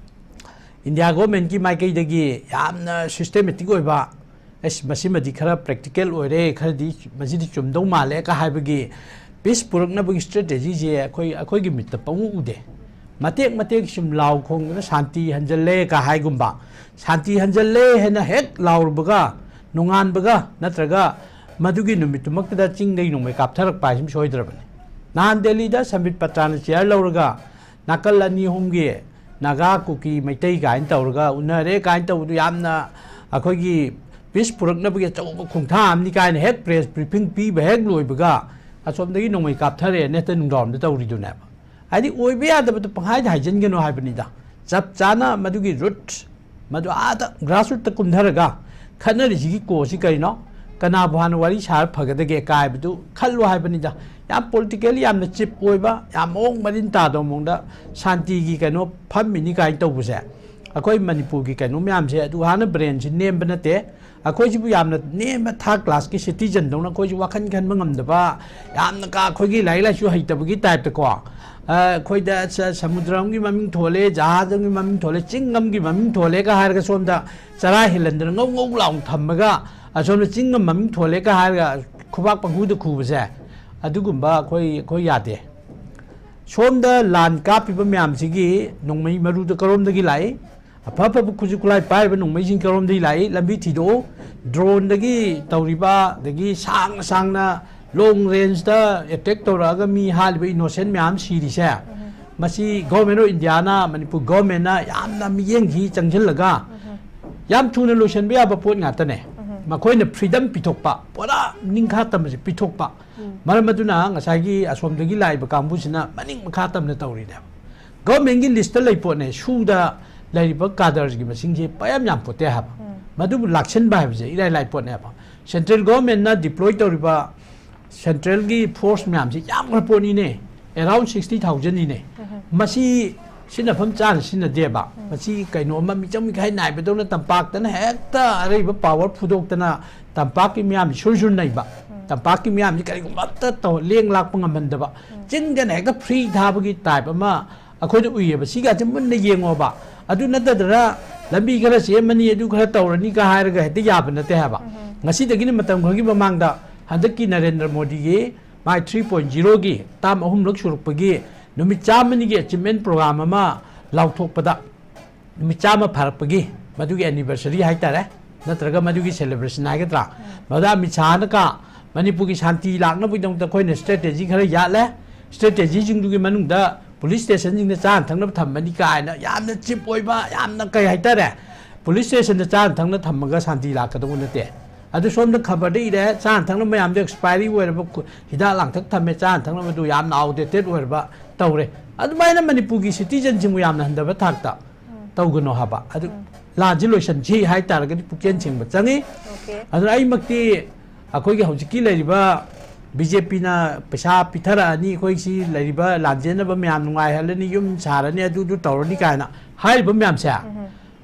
ꯏꯟꯗꯤꯌꯥ ꯒꯣꯔꯃꯦꯟꯒꯤ ꯃꯥꯏꯀꯩꯗꯒꯤ ꯌꯥꯝꯅ ꯁꯤꯁꯇꯦꯃꯦꯇꯤꯛ ꯑꯣꯏꯕ, "ꯑꯁ, ꯃꯁꯤꯃꯗꯤ ꯈꯔ ꯄ꯭ꯔꯦꯛꯇꯤꯀꯦꯜ ꯑꯣꯏꯔꯦ, ꯈꯔꯗꯤ ꯃꯁꯤꯗꯤ ꯆꯨꯝꯗꯧ ꯃꯥꯜꯂꯦ" ꯀ ꯍꯥꯏꯕꯒꯤ ꯄꯤꯁ ꯄꯨꯔꯛꯅꯕꯒꯤ ꯁ꯭ꯇ꯭ꯔꯦꯇꯦꯖꯤꯁꯦ ꯑꯩꯈꯣꯏ, ꯑꯩꯈꯣꯏꯒꯤ ꯃꯤꯠꯇ ꯄꯪꯎ ꯎꯗꯦ꯫ ꯃꯇꯦꯛ ꯃꯇꯦꯛ ꯁꯨꯝ ꯂꯥꯎ ꯈꯣꯡꯗꯅ "ꯁꯥꯟꯇꯤ ꯍꯟꯖꯜꯂꯦ" ꯀ ꯍꯥꯏꯒꯨꯝꯕ, "ꯁꯥꯟꯇꯤ ꯍꯟꯖꯜꯂꯦ" ꯍꯥꯏꯅ ꯍꯦꯛ ꯂꯥꯎꯔꯨꯕꯒ, ꯅꯣꯡꯉꯥꯟꯕꯒ ꯅꯠꯇ꯭ꯔꯒ ꯃꯗꯨꯒꯤ ꯅꯨꯃꯤꯠꯇꯨꯃꯛꯇꯗ ꯆꯤꯡꯗꯒꯤ ꯅꯣꯡꯃꯩ ꯀꯥꯞꯊꯔꯛꯄ ꯍꯥꯏꯁꯤꯃ ꯁꯣꯏꯗ꯭ꯔꯕꯅꯤ꯫ ꯅꯍꯥꯟ ꯗꯦꯜꯂꯤꯗ ꯁꯝꯕꯤꯠ ꯄꯇ꯭ꯔꯥꯅ ꯆꯤꯌꯥꯔ ꯂꯧꯔꯒ ꯅꯥꯀꯜ ꯑꯅꯤ ꯑꯍꯨꯝꯒꯤ ꯅꯥꯒꯥ, ꯀꯨꯀꯤ, ꯃꯩꯇꯩ ꯀꯥꯏꯅ ꯇꯧꯔꯒ ꯎꯅꯔꯦ ꯀꯥꯏꯅ ꯇꯧꯕꯗꯨ ꯌꯥꯝꯅ ꯑꯩꯈꯣꯏꯒꯤ ꯄꯤꯁ ꯄꯨꯔꯛꯅꯕꯒꯤ ꯑꯆꯧꯕ ꯈꯣꯡꯊꯥꯡ ꯑꯃꯅꯤ ꯀꯥꯏꯅ ꯍꯦꯛ ꯄ꯭ꯔꯦꯁ ꯕ꯭ꯔꯤꯐꯤꯡ ꯄꯤꯕ ꯍꯦꯛ ꯂꯣꯏꯕꯒ ꯑꯁꯣꯝꯗꯒꯤ ꯅꯣꯡꯃꯩ ꯀꯥꯞꯊꯔꯛꯑꯦꯅ ꯍꯦꯛꯇ ꯅꯨꯡꯗꯥꯡꯔꯣꯝꯗ ꯇꯧꯔꯤꯗꯨꯅꯦꯕ꯫ ꯍꯥꯏꯗꯤ ꯑꯣꯏꯕ ꯌꯥꯗꯕꯗꯣ ꯄꯪꯍꯥꯏꯗ ꯍꯥꯏꯖꯤꯟꯒꯅꯨ ꯍꯥꯏꯕꯅꯤꯗ꯫ ꯆꯞ ꯆꯥꯅ ꯃꯗꯨꯒꯤ ꯔꯨꯠ, ꯃꯗꯨ ꯑꯥꯗ ꯒ꯭ꯔꯥꯁꯔꯨꯠꯇ ꯀꯨꯝꯊꯔꯒ ꯈꯠꯅꯔꯤꯁꯤꯒꯤ ꯀꯣꯁꯤ ꯀꯔꯤꯅꯣ, ꯀꯅꯥꯕꯨ ꯍꯥꯟꯅ ꯋꯥꯔꯤ ꯁꯥꯔ ꯐꯒꯗꯒꯦ ꯀꯥꯏꯕꯗꯨ ꯈꯜꯂꯨ ꯍꯥꯏꯕꯅꯤꯗ꯫ ꯌꯥꯝ ꯄꯣꯂꯤꯇꯤꯀꯦꯜꯂꯤ ꯌꯥꯝꯅ ꯆꯤꯞ ꯑꯣꯏꯕ, ꯌꯥꯝ ꯃꯑꯣꯡ ꯃꯔꯤꯟ ꯇꯥꯗꯕ ꯃꯑꯣꯡꯗ ꯁꯥꯟꯇꯤꯒꯤ ꯀꯩꯅꯣ ꯐꯝꯃꯤꯅꯤ ꯀꯥꯏꯅ ꯇꯧꯕꯁꯦ, ꯑꯩꯈꯣꯏ ꯃꯅꯤꯄꯨꯔꯒꯤ ꯀꯩꯅꯣ ꯃꯌꯥꯝꯁꯦ ꯑꯗꯨ ꯍꯥꯟꯅ ꯕ꯭ꯔꯦꯟꯁꯤ ꯅꯦꯝꯕ ꯅꯠꯇꯦ꯫ ꯑꯩꯈꯣꯏꯁꯤꯕꯨ ꯌꯥꯝꯅ ꯅꯦꯝꯕ ꯊꯥꯔꯠ ꯀ꯭ꯂꯥꯁꯀꯤ ꯁꯤꯇꯤꯖꯟꯗꯧꯅ ꯑꯩꯈꯣꯏꯁꯨ ꯋꯥꯈꯜ ꯈꯟꯕ ꯉꯝꯗꯕ, ꯌꯥꯝꯅ ꯀꯥ ꯑꯩꯈꯣꯏꯒꯤ ꯂꯥꯏꯔꯤꯛ ꯂꯥꯏꯁꯨ ꯍꯩꯇꯕꯒꯤ ꯇꯥꯏꯞꯇꯀꯣ, ꯑ, ꯑꯩꯈꯣꯏꯗ ꯁ-, ꯁꯃꯨꯗ꯭ꯔ ꯑꯃꯒꯤ ꯃꯃꯤꯡ ꯊꯣꯜꯂꯦ, ꯖꯍꯥꯖ ꯑꯃꯒꯤ ꯃꯃꯤꯡ ꯊꯣꯜꯂꯦ, ꯆꯤꯡ ꯑꯃꯒꯤ ꯃꯃꯤꯡ ꯊꯣꯜꯂꯦꯒ ꯍꯥꯏꯔꯒ ꯁꯣꯝꯗ ꯆꯔꯥ ꯍꯦꯜꯍꯟꯗꯅ ꯉꯧ ꯉꯧ ꯂꯥꯎꯅ ꯊꯝꯃꯒ ꯑꯁꯣꯝꯗ ꯆꯤꯡ ꯑꯃ ꯃꯃꯤꯡ ꯊꯣꯜꯂꯦꯒ ꯍꯥꯏꯔꯒ ꯈꯨꯕꯥꯛ ꯄꯪꯈꯨꯗ ꯈꯨꯕꯁꯦ, ꯑꯗꯨꯒꯨꯝꯕ ꯑꯩꯈꯣꯏ, ꯑꯩꯈꯣꯏ ꯌꯥꯗꯦ꯫ ꯁꯣꯝꯗ ꯂꯥꯟ ꯀꯥꯞꯄꯤꯕ ꯃꯌꯥꯝꯁꯤꯒꯤ ꯅꯣꯡꯃꯩ ꯃꯔꯨꯗ ꯀꯔꯣꯝꯗꯒꯤ ꯂꯥꯛꯏ? ꯑꯐ ꯑꯐꯕ ꯈꯨꯠꯁꯨ ꯈꯨꯠꯂꯥꯏ ꯄꯥꯏꯔꯤꯕ ꯅꯣꯡꯃꯩꯁꯤꯡ ꯀꯔꯣꯝꯗꯒꯤ ꯂꯥꯛꯏ? ꯂꯝꯕꯤ ꯊꯤꯗꯣꯛꯎ꯫ ꯗ꯭ꯔꯣꯟꯗꯒꯤ ꯇꯧꯔꯤꯕ, ꯑꯗꯒꯤ ꯁꯥꯡꯅ ꯁꯥꯡꯅ ꯂꯣꯡ ꯔꯦꯟꯖꯇ ꯑꯦꯇꯦꯛ ꯇꯧꯔꯛꯑꯒ ꯃꯤ ꯍꯥꯠꯂꯤꯕ ꯏꯅꯣꯁꯦꯟ ꯃꯌꯥꯝ ꯁꯤꯔꯤꯁꯦ, ꯃꯁꯤ ꯒꯣꯔꯃꯦꯟ ꯑꯣꯐ ꯏꯟꯗꯤꯌꯥꯅ, ꯃꯅꯤꯄꯨꯔ ꯒꯣꯔꯃꯦꯟꯅ ꯌꯥꯝꯅ ꯃꯤꯠꯌꯦꯡꯁꯤ ꯆꯪꯁꯤꯜꯂꯒ ꯌꯥꯝ ꯊꯨꯅ ꯂꯣꯏꯁꯤꯟꯕ ꯌꯥꯕ ꯄꯣꯠ ꯉꯥꯛꯇꯅꯦ꯫ ꯃꯈꯣꯏꯅ ꯐ꯭ꯔꯤꯗꯝ ꯄꯤꯊꯣꯛꯄ, ꯄꯨꯔꯥ ꯅꯤꯡꯈꯥ ꯇꯝꯕꯁꯦ ꯄꯤꯊꯣꯛꯄ꯫ ꯃꯔꯝ ꯑꯗꯨꯅ ꯉꯁꯥꯏꯒꯤ ꯑꯁꯣꯝꯗꯒꯤ ꯂꯥꯛꯏꯕ ꯀꯥꯡꯕꯨꯁꯤꯅ ꯃꯅꯤꯡ ꯃꯈꯥ ꯇꯝꯅ ꯇꯧꯔꯤꯅꯦꯕ꯫ ꯒꯣꯔꯃꯦꯟꯒꯤ ꯂꯤꯁꯇ ꯂꯩ ꯄꯣꯠꯅꯦ, ꯁꯨꯗ ꯂꯩꯔꯤꯕ ꯀꯥꯗꯔꯁꯤꯒꯤ ꯃꯁꯤꯡꯁꯦ ꯄꯌꯥꯝ ꯌꯥꯝ ꯄꯣꯠꯇꯦ ꯍꯥꯏꯕ꯫ ꯃꯗꯨꯕꯨ ꯂꯥꯛꯁꯤꯟꯕ ꯍꯥꯏꯕꯁꯦ ꯏꯔꯥꯏ ꯂꯥꯏ ꯄꯣꯠꯅꯦꯕ꯫ ꯁꯦꯟꯇ꯭ꯔꯦꯜ ꯒꯣꯔꯃꯦꯟꯅ ꯗꯤꯄ꯭ꯂꯣꯏ ꯇꯧꯔꯤꯕ ꯁꯦꯟꯇ꯭ꯔꯦꯜꯒꯤ ꯐꯣꯔꯁ ꯃꯌꯥꯝꯁꯤ ꯌꯥꯝꯈ꯭ꯔ ꯄꯣꯠꯅꯤꯅꯦ, ꯑꯦꯔꯥꯎꯟ ꯁꯤꯛꯁꯇꯤ ꯊꯥꯎꯖꯟꯅꯤꯅꯦ꯫ ꯃꯁꯤ ꯁꯤꯖꯤꯟꯅꯐꯝ ꯆꯥꯅ ꯁꯤꯖꯤꯟꯅꯗꯦꯕ꯫ ꯃꯁꯤ ꯀꯩꯅꯣ ꯑꯃ ꯃꯤꯆꯪ ꯃꯤꯈꯥꯏ ꯅꯥꯏꯕꯗꯧꯅ ꯇꯝꯄꯥꯛꯇꯅ ꯍꯦꯛꯇ ꯑꯔꯩꯕ ꯄꯥꯋꯔ ꯐꯨꯗꯣꯛꯇꯅ ꯇꯝꯄꯥꯛꯀꯤ ꯃꯤꯌꯥꯝꯁꯤ ꯁꯨꯔ ꯁꯨꯔ ꯅꯩꯕ꯫ ꯇꯝꯄꯥꯛꯀꯤ ꯃꯤꯌꯥꯝꯁꯤ ꯀꯔꯤꯒꯨꯝꯕ ꯑꯝꯇ ꯇꯧ-, ꯂꯦꯡ ꯂꯥꯛꯄ ꯉꯝꯍꯟꯗꯕ꯫ ꯆꯤꯡꯗꯅ ꯍꯦꯛꯇ ꯐ꯭ꯔꯤ ꯊꯥꯕꯒꯤ ꯇꯥꯏꯞ ꯑꯃ ꯑꯩꯈꯣꯏꯗ ꯎꯏꯌꯦꯕ꯫ ꯁꯤꯒꯁꯦ ꯃꯨꯟꯅ ꯌꯦꯡꯉꯣꯕ꯫ ꯑꯗꯨ ꯅꯠꯇꯗꯅ ꯂꯝꯕꯤ ꯈꯔ ꯁꯦꯝꯃꯅꯤ, ꯑꯗꯨ ꯈꯔ ꯇꯧꯔꯅꯤꯒ ꯍꯥꯏꯔꯒ ꯍꯦꯛꯇ ꯌꯥꯕ ꯅꯠꯇꯦ ꯍꯥꯏꯕ꯫ ꯉꯁꯤꯗꯒꯤꯅ ꯃꯇꯝ ꯈꯔꯒꯤ ꯃꯃꯥꯡꯗ ꯍꯟꯗꯛꯀꯤ ꯅꯔꯦꯟꯗ꯭ꯔ ꯃꯣꯗꯤꯒꯤ ꯃꯥꯏ ꯊ꯭ꯔꯤ ꯄꯣꯏꯟ ꯖꯤꯔꯣꯒꯤ ꯇꯥꯝ ꯑꯍꯨꯝꯂꯛ ꯁꯨꯔꯛꯄꯒꯤ ꯅꯨꯃꯤꯠ ꯆꯥꯝꯃꯅꯤꯒꯤ ꯑꯦꯆꯤꯞꯃꯦꯟ ꯄ꯭ꯔꯣꯒ꯭ꯔꯥꯝ ꯑꯃ ꯂꯥꯎꯊꯣꯛꯄꯗ, ꯅꯨꯃꯤꯠ ꯆꯥꯝꯃ ꯐꯥꯔꯛꯄꯒꯤ ꯃꯗꯨꯒꯤ ꯑꯦꯅꯤꯚꯔꯁꯔꯤ ꯍꯥꯏꯇꯥꯔꯦ, ꯅꯠꯇ꯭ꯔꯒ ꯃꯗꯨꯒꯤ ꯁꯦꯂꯦꯕ꯭ꯔꯦꯁꯟ ꯍꯥꯏꯒꯗ꯭ꯔꯥ, ꯃꯗꯨꯗ ꯑꯃꯤꯠ ꯁꯥꯍꯅ ꯀꯥ ꯃꯅꯤꯄꯨꯔꯒꯤ ꯁꯥꯟꯇꯤ ꯂꯥꯛꯅꯕꯒꯤꯗꯃꯛꯇ ꯑꯩꯈꯣꯏꯅ ꯁ꯭ꯇ꯭ꯔꯦꯇꯦꯖꯤ ꯈꯔ ꯌꯥꯠꯂꯦ꯫ ꯁ꯭ꯇ꯭ꯔꯦꯇꯦꯖꯤꯁꯤꯡꯗꯨꯒꯤ ꯃꯅꯨꯡꯗ ꯄꯨꯂꯤꯁ ꯁ꯭ꯇꯦꯁꯟꯁꯤꯡꯗ ꯆꯥꯅ ꯊꯛꯅꯕ ꯊꯝꯃꯅꯤ ꯀꯥꯏꯅ ꯌꯥꯝꯅ ꯆꯤꯞ ꯑꯣꯏꯕ, ꯌꯥꯝꯅ ꯀꯩ ꯍꯥꯏꯇꯥꯔꯦ, ꯄꯨꯂꯤꯁ ꯁ꯭ꯇꯦꯁꯟꯗ ꯆꯥꯅ ꯊꯛꯅ ꯊꯝꯃꯒ ꯁꯥꯟꯇꯤ ꯂꯥꯛꯀꯗꯧꯕ ꯅꯠꯇꯦ꯫ ꯑꯗꯨ ꯁꯣꯝꯗ ꯈꯕꯔꯗ ꯏꯔꯦ, ꯆꯥꯅ ꯊꯛꯅꯕ ꯃꯌꯥꯝꯗꯣ ꯑꯦꯛꯁꯄꯥꯏꯔꯤ ꯑꯣꯏꯔꯕ ꯈꯨ-, ꯍꯤꯗꯥꯛ ꯂꯥꯡꯊꯛ ꯊꯝꯃꯦ, ꯆꯥꯅ ꯊꯛꯅꯕꯗꯨ ꯌꯥꯝꯅ ꯑꯥꯎꯠꯗꯦꯇꯦꯠ ꯑꯣꯏꯔꯕ ꯇꯧꯔꯦ꯫ ꯑꯗꯨꯃꯥꯏꯅ ꯃꯅꯤꯄꯨꯔꯒꯤ ꯁꯤꯇꯤꯖꯟꯁꯤꯡꯕꯨ ꯌꯥꯝꯅ ꯍꯟꯊꯕ ꯊꯥꯛꯇ ꯇꯧꯒꯅꯣ ꯍꯥꯏꯕ꯫ ꯑꯗꯨ ꯂꯥꯟꯁꯤ ꯂꯣꯏꯁꯤꯟꯁꯤ ꯍꯥꯏ ꯇꯥꯔꯒꯗꯤ ꯄꯨꯛꯆꯦꯜ ꯁꯦꯡꯕ ꯆꯪꯉꯤ꯫ ꯑꯣꯀꯦ꯫ ꯑꯗꯨꯅ ꯑꯩꯃꯛꯇꯤ ꯑꯩꯈꯣꯏꯒꯤ ꯍꯧꯖꯤꯛꯀꯤ ꯂꯩꯔꯤꯕ ꯕꯤ ꯖꯦ ꯄꯤꯅ ꯄꯩꯁꯥ ꯄꯤꯊꯔꯛꯑꯅꯤ, ꯑꯩꯈꯣꯏ ꯁꯤ ꯂꯩꯔꯤꯕ ꯂꯥꯟꯖꯦꯟꯅꯕ ꯃꯌꯥꯝ ꯅꯨꯡꯉꯥꯏꯍꯜꯂꯅꯤ, ꯌꯨꯝ ꯁꯥꯔꯅꯤ, ꯑꯗꯨꯗꯨ ꯇꯧꯔꯅꯤ ꯀꯥꯏꯅ ꯍꯥꯏꯔꯤꯕ ꯃꯌꯥꯝꯁꯦ,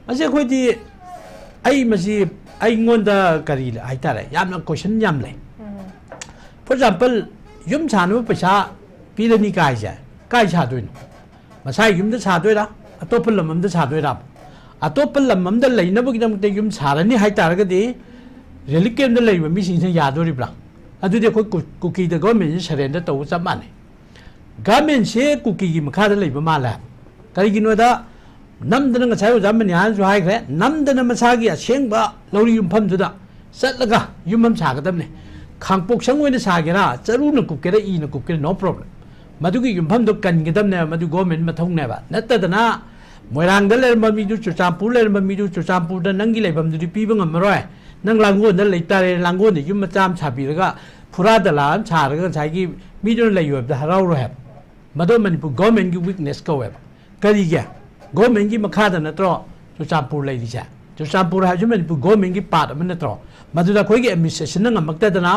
ꯃꯁꯤ ꯑꯩꯈꯣꯏꯗꯤ, ꯑꯩ ꯃꯁꯤ ꯑꯩꯉꯣꯟꯗ ꯀꯔꯤ ꯍꯥꯏꯇꯥꯔꯦ, ꯌꯥꯝꯅ ꯀꯣꯏꯁꯟ ꯌꯥꯝ ꯂꯩ꯫ ꯐꯣꯔ ꯑꯦꯛꯖꯥꯝꯄꯜ, ꯌꯨꯝ ꯁꯥꯅꯕ ꯄꯩꯁꯥ ꯄꯤꯔꯅꯤ ꯀꯥꯏꯁꯦ ꯀꯥꯏ ꯁꯥꯗꯣꯏꯅꯣ? ꯃꯁꯥꯒꯤ ꯌꯨꯝꯗ ꯁꯥꯗꯣꯏꯔꯥ, ꯑꯇꯣꯞꯄ ꯂꯝ ꯑꯃꯗ ꯁꯥꯗꯣꯏꯔꯥ? ꯑꯇꯣꯞꯄ ꯂꯝ ꯑꯃꯗ ꯂꯩꯅꯕꯒꯤꯗꯃꯛꯇ ꯌꯨꯝ ꯁꯥꯔꯅꯤ ꯍꯥꯏꯇꯥꯔꯒꯗꯤ ꯔꯤꯂꯤꯐ ꯀꯦꯝꯗ ꯂꯩꯔꯤꯕ ꯃꯤꯁꯤꯡꯁꯤꯅ ꯌꯥꯗꯣꯔꯤꯕ꯭ꯔꯥ? ꯑꯗꯨꯗꯤ ꯑꯩꯈꯣꯏ ꯀꯨ-, ꯀꯨꯀꯤꯗ ꯒꯣꯔꯃꯦꯟꯁꯦ ꯁꯔꯦꯟꯗꯔ ꯇꯧꯕ ꯆꯞ ꯃꯥꯟꯅꯩ꯫ ꯒꯣꯔꯃꯦꯟꯁꯦ ꯀꯨꯀꯤꯒꯤ ꯃꯈꯥꯗ ꯂꯩꯕ ꯃꯥꯜꯂꯦ ꯍꯥꯏꯕ꯫ ꯀꯔꯤꯒꯤꯅꯣꯗ, ꯅꯝꯗꯅ, ꯉꯁꯥꯏ ꯑꯣꯖꯥ ꯃꯅꯤꯍꯥꯅꯁꯨ ꯍꯥꯏꯈ꯭ꯔꯦ, ꯅꯝꯗꯅ ꯃꯁꯥꯒꯤ ꯑꯁꯦꯡꯕ ꯂꯧꯔꯤ ꯌꯨꯝꯐꯝꯗꯨꯗ ꯆꯠꯂꯒ ꯌꯨꯝ ꯑꯃ ꯁꯥꯒꯗꯕꯅꯦ꯫ ꯈꯥꯡꯄꯣꯛꯁꯪ ꯑꯣꯏꯅ ꯁꯥꯒꯦꯔꯥ, ꯆꯔꯨꯅ ꯀꯨꯞꯀꯦꯔꯥ, ꯏꯅ ꯀꯨꯞꯀꯦꯔꯥ, no problem꯫ ꯃꯗꯨꯒꯤ ꯌꯨꯝꯐꯝꯗꯣ ꯀꯟꯒꯗꯕꯅꯦꯕ, ꯃꯗꯨ ꯒꯣꯔꯃꯦꯟ ꯃꯊꯧꯅꯦꯕ꯫ ꯅꯠꯇꯗꯅ ꯃꯣꯏꯔꯥꯡꯗ ꯂꯩꯔꯝꯕ ꯃꯤꯗꯨ, ꯆꯨꯔꯆꯥꯟꯄꯨꯔ ꯂꯩꯔꯝꯕ ꯃꯤꯗꯨ, ꯆꯨꯔꯆꯥꯟꯄꯨꯔꯗ ꯅꯪꯒꯤ ꯂꯩꯐꯝꯗꯨꯗꯤ ꯄꯤꯕ ꯉꯝꯃꯔꯣꯏ, ꯅꯪ ꯂꯥꯡꯒꯣꯜꯗ ꯂꯩꯇꯥꯔꯦ, ꯂꯥꯡꯒꯣꯜꯗ ꯌꯨꯝ ꯃꯆꯥ ꯑꯃ ꯁꯥꯕꯤꯔꯒ, ꯐꯨꯔꯥ ꯗꯂꯥ ꯑꯃ ꯁꯥꯔꯒ ꯉꯁꯥꯏꯒꯤ ꯃꯤꯗꯨꯅ ꯂꯩꯌꯨ ꯍꯥꯏꯕꯗ ꯍꯔꯥꯎꯔꯣꯏ ꯍꯥꯏꯕ꯫ ꯃꯗꯨ ꯃꯅꯤꯄꯨꯔ ꯒꯣꯔꯃꯦꯟꯒꯤ ꯋꯤꯛꯅꯦꯁ ꯀꯧꯋꯦꯕ꯫ ꯀꯔꯤꯒꯤ? ꯒꯣꯔꯃꯦꯟꯒꯤ ꯃꯈꯥꯗ ꯅꯠꯇ꯭ꯔꯣ ꯆꯨꯔꯆꯥꯟꯄꯨꯔ ꯂꯩꯔꯤꯁꯦ? ꯆꯨꯔꯆꯥꯟꯄꯨꯔ ꯍꯥꯏꯕꯁꯤ ꯃꯅꯤꯄꯨꯔ ꯒꯣꯔꯃꯦꯟꯒꯤ ꯄꯥꯔꯠ ꯑꯃ ꯅꯠꯇ꯭ꯔꯣ? ꯃꯗꯨꯗ ꯑꯩꯈꯣꯏꯒꯤ ꯑꯦꯗꯃꯤꯅꯤꯁꯇ꯭ꯔꯦꯁꯟꯅ ꯉꯝꯃꯛꯇꯗꯅ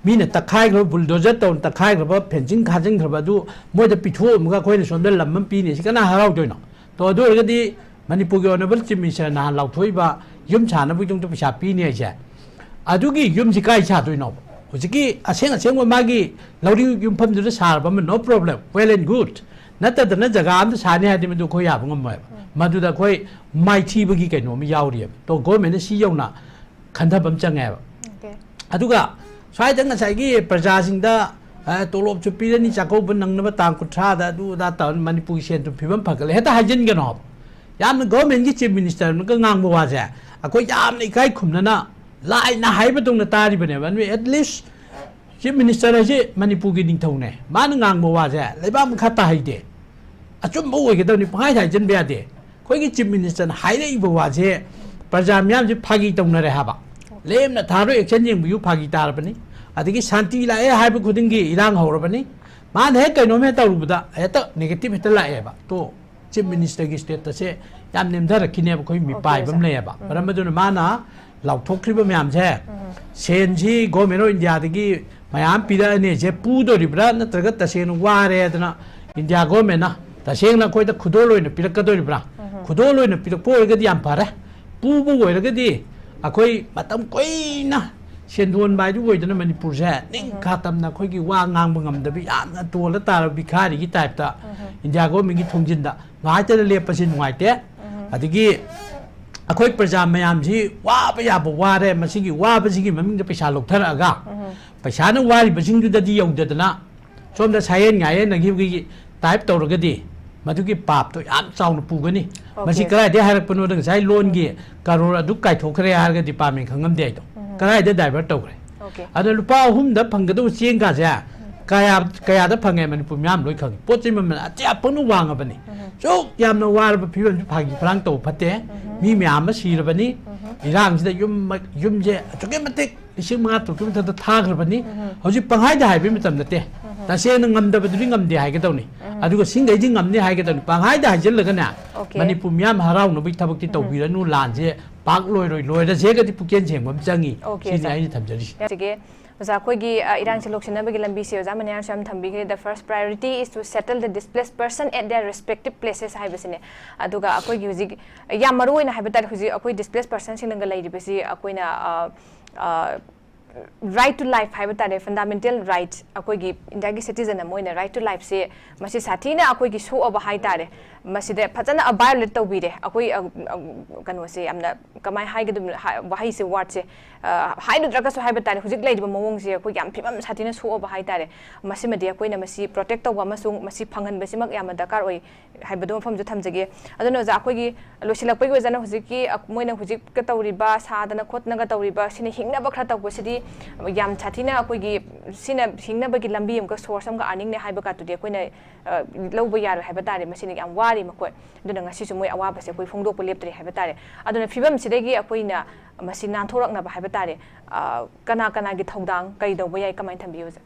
ꯃꯤꯅ ꯇꯛꯈꯥꯏꯈ꯭ꯔꯕ, ꯕꯨꯜꯗꯣꯖꯔ ꯇꯧꯔ ꯇꯛꯈꯥꯏꯈ꯭ꯔꯕ, ꯐꯦꯟꯁꯤꯡ ꯈꯥꯖꯤꯟꯈ꯭ꯔꯕ ꯑꯗꯨ ꯃꯣꯏꯗ ꯄꯤꯊꯣꯛꯑꯝꯃꯒ ꯑꯩꯈꯣꯏꯅ ꯁꯣꯝꯗ ꯂꯝ ꯑꯃ ꯄꯤꯅꯤ, ꯁꯤ ꯀꯅꯥ ꯍꯔꯥꯎꯗꯣꯏꯅꯣ? ꯇꯣ, ꯑꯗꯨ ꯑꯣꯏꯔꯒꯗꯤ ꯃꯅꯤꯄꯨꯔꯒꯤ ꯑꯣꯅꯔꯦꯕꯜ ꯆꯤꯐ ꯃꯤꯅꯤꯁꯇꯔ ꯅꯍꯥꯟ ꯂꯥꯎꯊꯣꯛꯏꯕ ꯌꯨꯝ ꯁꯥꯅꯕꯒꯤꯗꯃꯛꯇ ꯄꯩꯁꯥ ꯄꯤꯅꯤ ꯍꯥꯏꯁꯦ, ꯑꯗꯨꯒꯤ ꯌꯨꯝꯁꯤ ꯀꯥꯏ ꯁꯥꯗꯣꯏꯅꯣ? ꯍꯧꯖꯤꯛꯀꯤ ꯑꯁꯦꯡ ꯑꯁꯦꯡꯕ ꯃꯥꯒꯤ ꯂꯧꯔꯤ ꯌꯨꯝꯐꯝꯗꯨꯗ ꯁꯥꯔꯕ ꯑꯃ, no problem, well and good꯫ ꯅꯠꯇꯗꯅ ꯖꯒꯥ ꯑꯝꯗ ꯁꯥꯅꯤ ꯍꯥꯏꯔꯗꯤ ꯃꯗꯨ ꯑꯩꯈꯣꯏ ꯌꯥꯕ ꯉꯝꯃꯣꯏꯕ꯫ ꯃꯗꯨꯗ ꯑꯩꯈꯣꯏ ꯃꯥꯏꯊꯤꯕꯒꯤ ꯀꯩꯅꯣ ꯑꯃ ꯌꯥꯎꯔꯤꯑꯕ꯫ ꯇꯣ, ꯒꯣꯔꯃꯦꯟꯅ ꯁꯤ ꯌꯧꯅ ꯈꯟꯊꯕ ꯑꯃ ꯆꯪꯉꯦꯕ꯫ ꯑꯣꯀꯦ꯫ ꯑꯗꯨꯒ ꯁ꯭ꯋꯥꯏꯗ ꯉꯁꯥꯏꯒꯤ ꯄ꯭ꯔꯖꯥꯁꯤꯡꯗ, ꯑ, ꯇꯣꯂꯣꯞꯁꯨ ꯄꯤꯔꯅꯤ, ꯆꯥꯛꯀꯧꯕ ꯅꯪꯅꯕ ꯇꯥꯡ ꯀꯨꯟꯊ꯭ꯔꯥꯗ, ꯑꯗꯨ ꯑꯗꯥ ꯇꯧꯔꯅꯤ, ꯃꯅꯤꯄꯨꯔꯒꯤ ꯁꯦꯟ ꯊꯨꯝ ꯐꯤꯕꯝ ꯐꯒꯠꯂꯦ ꯍꯦꯛꯇ ꯍꯥꯏꯖꯤꯟꯒꯅꯣ ꯍꯥꯏꯕ꯫ ꯌꯥꯝꯅ ꯒꯣꯔꯃꯦꯟꯒꯤ ꯆꯤꯐ ꯃꯤꯅꯤꯁꯇꯔꯅꯒ ꯉꯥꯡꯕ ꯋꯥꯁꯦ ꯑꯩꯈꯣꯏ ꯌꯥꯝꯅ ꯏꯀꯥꯏ ꯈꯨꯝꯅꯅ ꯂꯥꯏꯅ ꯍꯥꯏꯕꯗꯧꯅ ꯇꯥꯔꯤꯕꯅꯦꯕ꯫ At least ꯆꯤꯐ ꯃꯤꯅꯤꯁꯇꯔ ꯍꯥꯏꯁꯦ ꯃꯅꯤꯄꯨꯔꯒꯤ ꯅꯤꯡꯊꯧꯅꯦ, ꯃꯥꯅ ꯉꯥꯡꯕ ꯋꯥꯁꯦ ꯂꯩꯕꯥꯛ ꯃꯈꯥ ꯇꯥꯍꯩꯗꯦ꯫ ꯑꯆꯨꯝꯕ ꯑꯣꯏꯒꯗꯕꯅꯤ, ꯄꯪꯍꯥꯏꯗ ꯍꯥꯏꯖꯤꯟꯕ ꯌꯥꯗꯦ꯫ ꯑꯩꯈꯣꯏꯒꯤ ꯆꯤꯐ ꯃꯤꯅꯤꯁꯇꯔꯅ ꯍꯥꯏꯔꯛꯏꯕ ꯋꯥꯁꯦ ꯄ꯭ꯔꯖꯥ ꯃꯤꯌꯥꯝꯁꯦ ꯐꯥꯒꯤ ꯇꯧꯅꯔꯦ ꯍꯥꯏꯕ꯫ ꯂꯦꯝꯅ ꯊꯥꯔꯣꯏ ꯑꯦꯛꯁꯟ ꯌꯦꯡꯕꯤꯌꯨ ꯐꯥꯒꯤ ꯇꯥꯔꯕꯅꯤ꯫ ꯑꯗꯒꯤ ꯁꯥꯟꯇꯤ ꯂꯥꯛꯑꯦ ꯍꯥꯏꯕ ꯈꯨꯗꯤꯡꯒꯤ ꯏꯔꯥꯡ ꯍꯧꯔꯕꯅꯤ꯫ ꯃꯥꯅ ꯍꯦꯛ ꯀꯩꯅꯣꯝ ꯍꯦꯛ ꯇꯧꯔꯨꯕꯗ ꯍꯦꯛꯇ ꯅꯦꯒꯦꯇꯤꯚ ꯍꯦꯛꯇ ꯂꯥꯛꯑꯦꯕ꯫ ꯇꯣ, ꯆꯤꯐ ꯃꯤꯅꯤꯁꯇꯔꯒꯤ ꯁ꯭ꯇꯦꯇꯁꯁꯦ ꯌꯥꯝ ꯅꯦꯝꯊꯔꯛꯈꯤꯅꯦꯕ, ꯑꯩꯈꯣꯏ ꯃꯤꯄꯥꯏꯕ ꯑꯃ ꯂꯩꯌꯦꯕ꯫ ꯃꯔꯝ ꯑꯗꯨꯅ ꯃꯥꯅ ꯂꯥꯎꯊꯣꯛꯈ꯭ꯔꯤꯕ ꯃꯌꯥꯝꯁꯦ, ꯁꯦꯟꯁꯤ ꯒꯣꯔꯃꯦꯟ ꯑꯣꯐ ꯏꯟꯗꯤꯌꯥꯗꯒꯤ ꯃꯌꯥꯝ ꯄꯤꯔꯛꯑꯅꯤ, ꯁꯦ ꯄꯨꯗꯣꯔꯤꯕ꯭ꯔꯥ ꯅꯠꯇ꯭ꯔꯒ ꯇꯁꯦꯡꯅ ꯋꯥꯔꯦ ꯍꯥꯏꯗꯅ ꯏꯟꯗꯤꯌꯥ ꯒꯣꯔꯃꯦꯟꯅ ꯇꯁꯦꯡꯅ ꯑꯩꯈꯣꯏꯗ ꯈꯨꯗꯣꯜ ꯑꯣꯏꯅ ꯄꯤꯔꯛꯀꯗꯣꯔꯤꯕ꯭ꯔꯥ? ꯈꯨꯗꯣꯜ ꯑꯣꯏꯅ ꯄꯤꯔꯛꯄ ꯑꯣꯏꯔꯒꯗꯤ ꯌꯥꯝ ꯐꯔꯦ꯫ ꯄꯨꯕ ꯑꯣꯏꯔꯒꯗꯤ ꯑꯩꯈꯣꯏ ꯃꯇꯝ ꯀꯨꯏꯅ ꯁꯦꯟꯗꯣꯟꯕ ꯍꯥꯏꯗꯨ ꯑꯣꯏꯗꯅ ꯃꯅꯤꯄꯨꯔꯁꯦ ꯅꯤꯡꯈꯥ ꯇꯝꯅ ꯑꯩꯈꯣꯏꯒꯤ ꯋꯥ ꯉꯥꯡꯕ ꯉꯝꯗꯕꯤ ꯌꯥꯝꯅ ꯇꯣꯜꯂ ꯇꯥꯔꯕ ꯚꯤꯈꯥꯔꯤꯒꯤ ꯇꯥꯏꯞꯇ ꯏꯟꯗꯤꯌꯥ ꯒꯣꯔꯃꯦꯟꯒꯤ ꯊꯣꯡꯖꯤꯟꯗ ꯉꯥꯏꯇꯅ ꯂꯦꯞꯄꯁꯤ ꯅꯨꯡꯉꯥꯏꯇꯦ꯫ ꯑꯗꯒꯤ ꯑꯩꯈꯣꯏ ꯄ꯭ꯔꯖꯥ ꯃꯌꯥꯝꯁꯤ ꯋꯥꯕ ꯌꯥꯕ ꯋꯥꯔꯦ, ꯃꯁꯤꯒꯤ ꯋꯥꯕꯁꯤꯒꯤ ꯃꯃꯤꯡꯗ ꯄꯩꯁꯥ ꯂꯧꯊꯔꯛꯑꯒ ꯄꯩꯁꯥꯅ ꯋꯥꯔꯤꯕꯁꯤꯡꯗꯨꯗꯗꯤ ꯌꯧꯗꯗꯅ ꯁꯣꯝꯗ ꯁꯥꯌꯦꯟ ꯉꯥꯌꯦꯟꯅꯈꯤꯕꯒꯤ ꯇꯥꯏꯞ ꯇꯧꯔꯒꯗꯤ ꯃꯗꯨꯒꯤ ꯄꯥꯞꯇꯣ ꯌꯥꯝ ꯆꯥꯎꯅ ꯄꯨꯒꯅꯤ꯫ ꯃꯁꯤ ꯀꯗꯥꯏꯗꯒꯤ ꯍꯥꯏꯔꯛꯄꯅꯣꯗ ꯉꯁꯥꯏ ꯂꯣꯟꯒꯤ ꯀꯔꯣꯔ ꯑꯗꯨ ꯀꯥꯏꯊꯣꯛꯈ꯭ꯔꯦ ꯍꯥꯏꯔꯒ ꯗꯤꯄꯥꯔꯠꯃꯦꯟ ꯈꯪꯉꯝꯗꯦ ꯍꯥꯏꯗꯣ꯫ ꯀꯗꯥꯏꯗ ꯗꯥꯏꯚꯔꯠ ꯇꯧꯈ꯭ꯔꯦ? ꯑꯗꯣ ꯂꯨꯄꯥ ꯑꯍꯨꯝꯗ ꯐꯪꯒꯗꯧꯕ ꯆꯦꯡꯒꯥꯁꯦ ꯀꯌꯥ, ꯀꯌꯥꯗ ꯐꯪꯉꯦ? ꯃꯅꯤꯄꯨꯔ ꯃꯤꯌꯥꯝ ꯂꯣꯏ ꯈꯪꯉꯤ꯫ ꯄꯣꯠ ꯆꯩ ꯃꯃꯜ ꯑꯇꯤꯌꯥ ꯄꯪꯅ ꯋꯥꯡꯉꯕꯅꯤ꯫ ꯁꯨꯛ ꯌꯥꯝꯅ ꯋꯥꯔꯕ ꯐꯤꯕꯝꯁꯤ ꯐꯥꯒꯤ ꯐꯔꯥꯡ ꯇꯧꯕ ꯐꯠꯇꯦ꯫ ꯃꯤ ꯃꯌꯥꯝ ꯑꯃ ꯁꯤꯔꯕꯅꯤ꯫ ꯏꯔꯥꯡꯁꯤꯗ ꯌꯨꯝ, ꯌꯨꯝꯁꯦ ꯑꯁꯨꯛꯀꯤ ꯃꯇꯤꯛ ꯂꯤꯁꯤꯡ ꯃꯉꯥ ꯇꯔꯨꯛꯀꯤ ꯃꯊꯛꯇ ꯊꯥꯈ꯭ꯔꯕꯅꯤ꯫ ꯍꯧꯖꯤꯛ ꯄꯪꯍꯥꯏꯗ ꯍꯥꯏꯕꯒꯤ ꯃꯇꯝ ꯅꯠꯇꯦ꯫ ꯇꯁꯦꯡꯅ ꯉꯝꯗꯕꯗꯨꯗꯤ ꯉꯝꯗꯦ ꯍꯥꯏꯒꯗꯧꯅꯤ꯫ ꯑꯗꯨꯒ ꯁꯤꯡꯈꯩꯗꯤ ꯉꯝꯅꯤ ꯍꯥꯏꯒꯗꯧꯅꯤ꯫ ꯄꯪꯍꯥꯏꯗ ꯍꯥꯏꯖꯤꯜꯂꯒꯅꯦ, ꯃꯅꯤꯄꯨꯔ ꯃꯤꯌꯥꯝ ꯍꯔꯥꯎꯅꯕꯒꯤ ꯊꯕꯛꯇꯤ ꯇꯧꯕꯤꯔꯅꯨ꯫ ꯂꯥꯟꯁꯦ ꯄꯥꯛ ꯂꯣꯏꯔꯣꯏ, ꯂꯣꯏꯔꯁꯦꯒꯗꯤ ꯄꯨꯛꯆꯦꯜ ꯁꯦꯡꯕ ꯑꯃ ꯆꯪꯉꯤ꯫ ꯁꯤꯅꯤ ꯑꯩꯅ ꯊꯝꯖꯔꯤꯁꯦ꯫ ꯁꯤꯒꯤ ꯑꯣꯖꯥ, ꯑꯩꯈꯣꯏꯒꯤ, ꯑ, ꯏꯔꯥꯡꯁꯦ ꯂꯣꯏꯁꯤꯟꯅꯕꯒꯤ ꯂꯝꯕꯤꯁꯦ ꯑꯣꯖꯥ ꯃꯅꯤꯌꯥꯔꯁꯨ ꯌꯥꯝ ꯊꯝꯕꯤꯈ꯭ꯔꯦ, "The first priority is to settle the displaced person at their respective places" ꯍꯥꯏꯕꯁꯤꯅꯦ꯫ ꯑꯗꯨꯒ ꯑꯩꯈꯣꯏꯒꯤ ꯍꯧꯖꯤꯛ ꯌꯥꯝ ꯃꯔꯨ ꯑꯣꯏꯅ ꯍꯥꯏꯕ ꯇꯥꯔꯦ, ꯍꯧꯖꯤꯛ ꯑꯩꯈꯣꯏ ꯗꯤꯁꯄ꯭ꯂꯦꯁ ꯄꯔꯁꯟꯁꯤꯡꯅꯒ ꯂꯩꯔꯤꯕꯁꯤ ꯑꯩꯈꯣꯏꯅ, ꯑ, ꯑ, right to life ꯍꯥꯏꯕ ꯇꯥꯔꯦ, ꯐꯟꯗꯥꯃꯦꯟꯇꯦꯜ ꯔꯥꯏꯠ, ꯑꯩꯈꯣꯏꯒꯤ ꯏꯟꯗꯤꯌꯥꯒꯤ ꯁꯤꯇꯤꯖꯟ ꯑꯃ ꯑꯣꯏꯅ ꯔꯥꯏꯠ ꯇꯨ ꯂꯥꯏꯐꯁꯦ ꯃꯁꯤ ꯁꯥꯊꯤꯅ ꯑꯩꯈꯣꯏꯒꯤ ꯁꯣꯛꯑꯕ ꯍꯥꯏ ꯇꯥꯔꯦ꯫ ꯃꯁꯤꯗ ꯐꯖꯅ ꯚꯥꯏꯑꯣꯂꯦꯠ ꯇꯧꯕꯤꯔꯦ꯫ ꯑꯩꯈꯣꯏ, ꯑ, ꯑ, ꯀꯩꯅꯣꯁꯦ ꯌꯥꯝꯅ, ꯀꯃꯥꯏꯅ ꯍꯥꯏꯒꯗꯕꯅꯣ, ꯍꯥꯏ-, ꯋꯥꯍꯩꯁꯦ, ꯋꯥꯔꯗꯁꯦ, ꯑ, ꯍꯥꯏꯔꯨꯗ꯭ꯔꯒꯁꯨ ꯍꯥꯏꯕ ꯇꯥꯔꯦ, ꯍꯧꯖꯤꯛ ꯂꯩꯔꯤꯕ ꯃꯑꯣꯡꯁꯦ ꯑꯩꯈꯣꯏ ꯌꯥꯝ ꯐꯤꯕꯝ ꯁꯥꯊꯤꯅ ꯁꯣꯛꯑꯕ ꯍꯥꯏ ꯇꯥꯔꯦ꯫ ꯃꯁꯤꯃꯗꯤ ꯑꯩꯈꯣꯏꯅ ꯃꯁꯤ ꯄ꯭ꯔꯣꯇꯦꯛ ꯇꯧꯕ ꯑꯃꯁꯨꯡ ꯃꯁꯤ ꯐꯪꯍꯟꯕꯁꯤꯃꯛ ꯌꯥꯝꯅ ꯗꯔꯀꯥꯔ ꯑꯣꯏ ꯍꯥꯏꯕꯗꯣ ꯃꯐꯝꯁꯨ ꯊꯝꯖꯒꯦ꯫ ꯑꯗꯨꯅ ꯑꯣꯖꯥ, ꯑꯩꯈꯣꯏꯒꯤ ꯂꯣꯏꯁꯤꯜꯂꯛꯄꯒꯤ ꯑꯣꯏꯖꯅ ꯍꯧꯖꯤꯛꯀꯤ, ꯑ, ꯃꯣꯏꯅ ꯍꯧꯖꯤꯛꯀ ꯇꯧꯔꯤꯕ, ꯁꯥꯗꯅ ꯈꯣꯠꯇꯅꯒ ꯇꯧꯔꯤꯕ, ꯁꯤꯅ ꯍꯤꯡꯅꯕ ꯈꯔ ꯇꯧꯕꯁꯤꯗꯤ ꯌꯥꯝ ꯁꯥꯊꯤꯅ ꯑꯩꯈꯣꯏꯒꯤ ꯁꯤꯅ ꯍꯤꯡꯅꯕꯒꯤ ꯂꯝꯕꯤ ꯑꯃꯒ, ꯁꯣꯔꯁ ꯑꯃꯒ, ꯑꯥꯔꯅꯤꯡꯅꯦ ꯍꯥꯏꯕ ꯀꯥꯇꯨꯗꯤ ꯑꯩꯈꯣꯏꯅ ꯑ, ꯂꯧꯕ ꯌꯥꯔꯣꯏ ꯍꯥꯏꯕ ꯇꯥꯔꯦ꯫ ꯃꯁꯤꯅ ꯌꯥꯝ ꯋꯥꯔꯤ ꯃꯈꯣꯏ꯫ ꯑꯗꯨꯅ ꯉꯁꯤꯁꯨ ꯃꯣꯏ ꯑꯋꯥꯕꯁꯦ ꯑꯩꯈꯣꯏ ꯐꯣꯡꯗꯣꯛꯄ ꯂꯦꯞꯇ꯭ꯔꯤ ꯍꯥꯏꯕ ꯇꯥꯔꯦ꯫ ꯑꯗꯨꯅ ꯐꯤꯕꯝꯁꯤꯗꯒꯤ ꯑꯩꯈꯣꯏꯅ ꯃꯁꯤ ꯅꯥꯟꯊꯣꯔꯛꯅꯕ ꯍꯥꯏꯕ ꯇꯥꯔꯦ, ꯑ, ꯀꯅꯥ ꯀꯅꯥꯒꯤ ꯊꯧꯗꯥꯡ ꯀꯔꯤ ꯇꯧꯕ ꯌꯥꯏ, ꯀꯃꯥꯏꯅ ꯊꯝꯕꯤꯌꯨ, ꯑꯣꯖꯥ?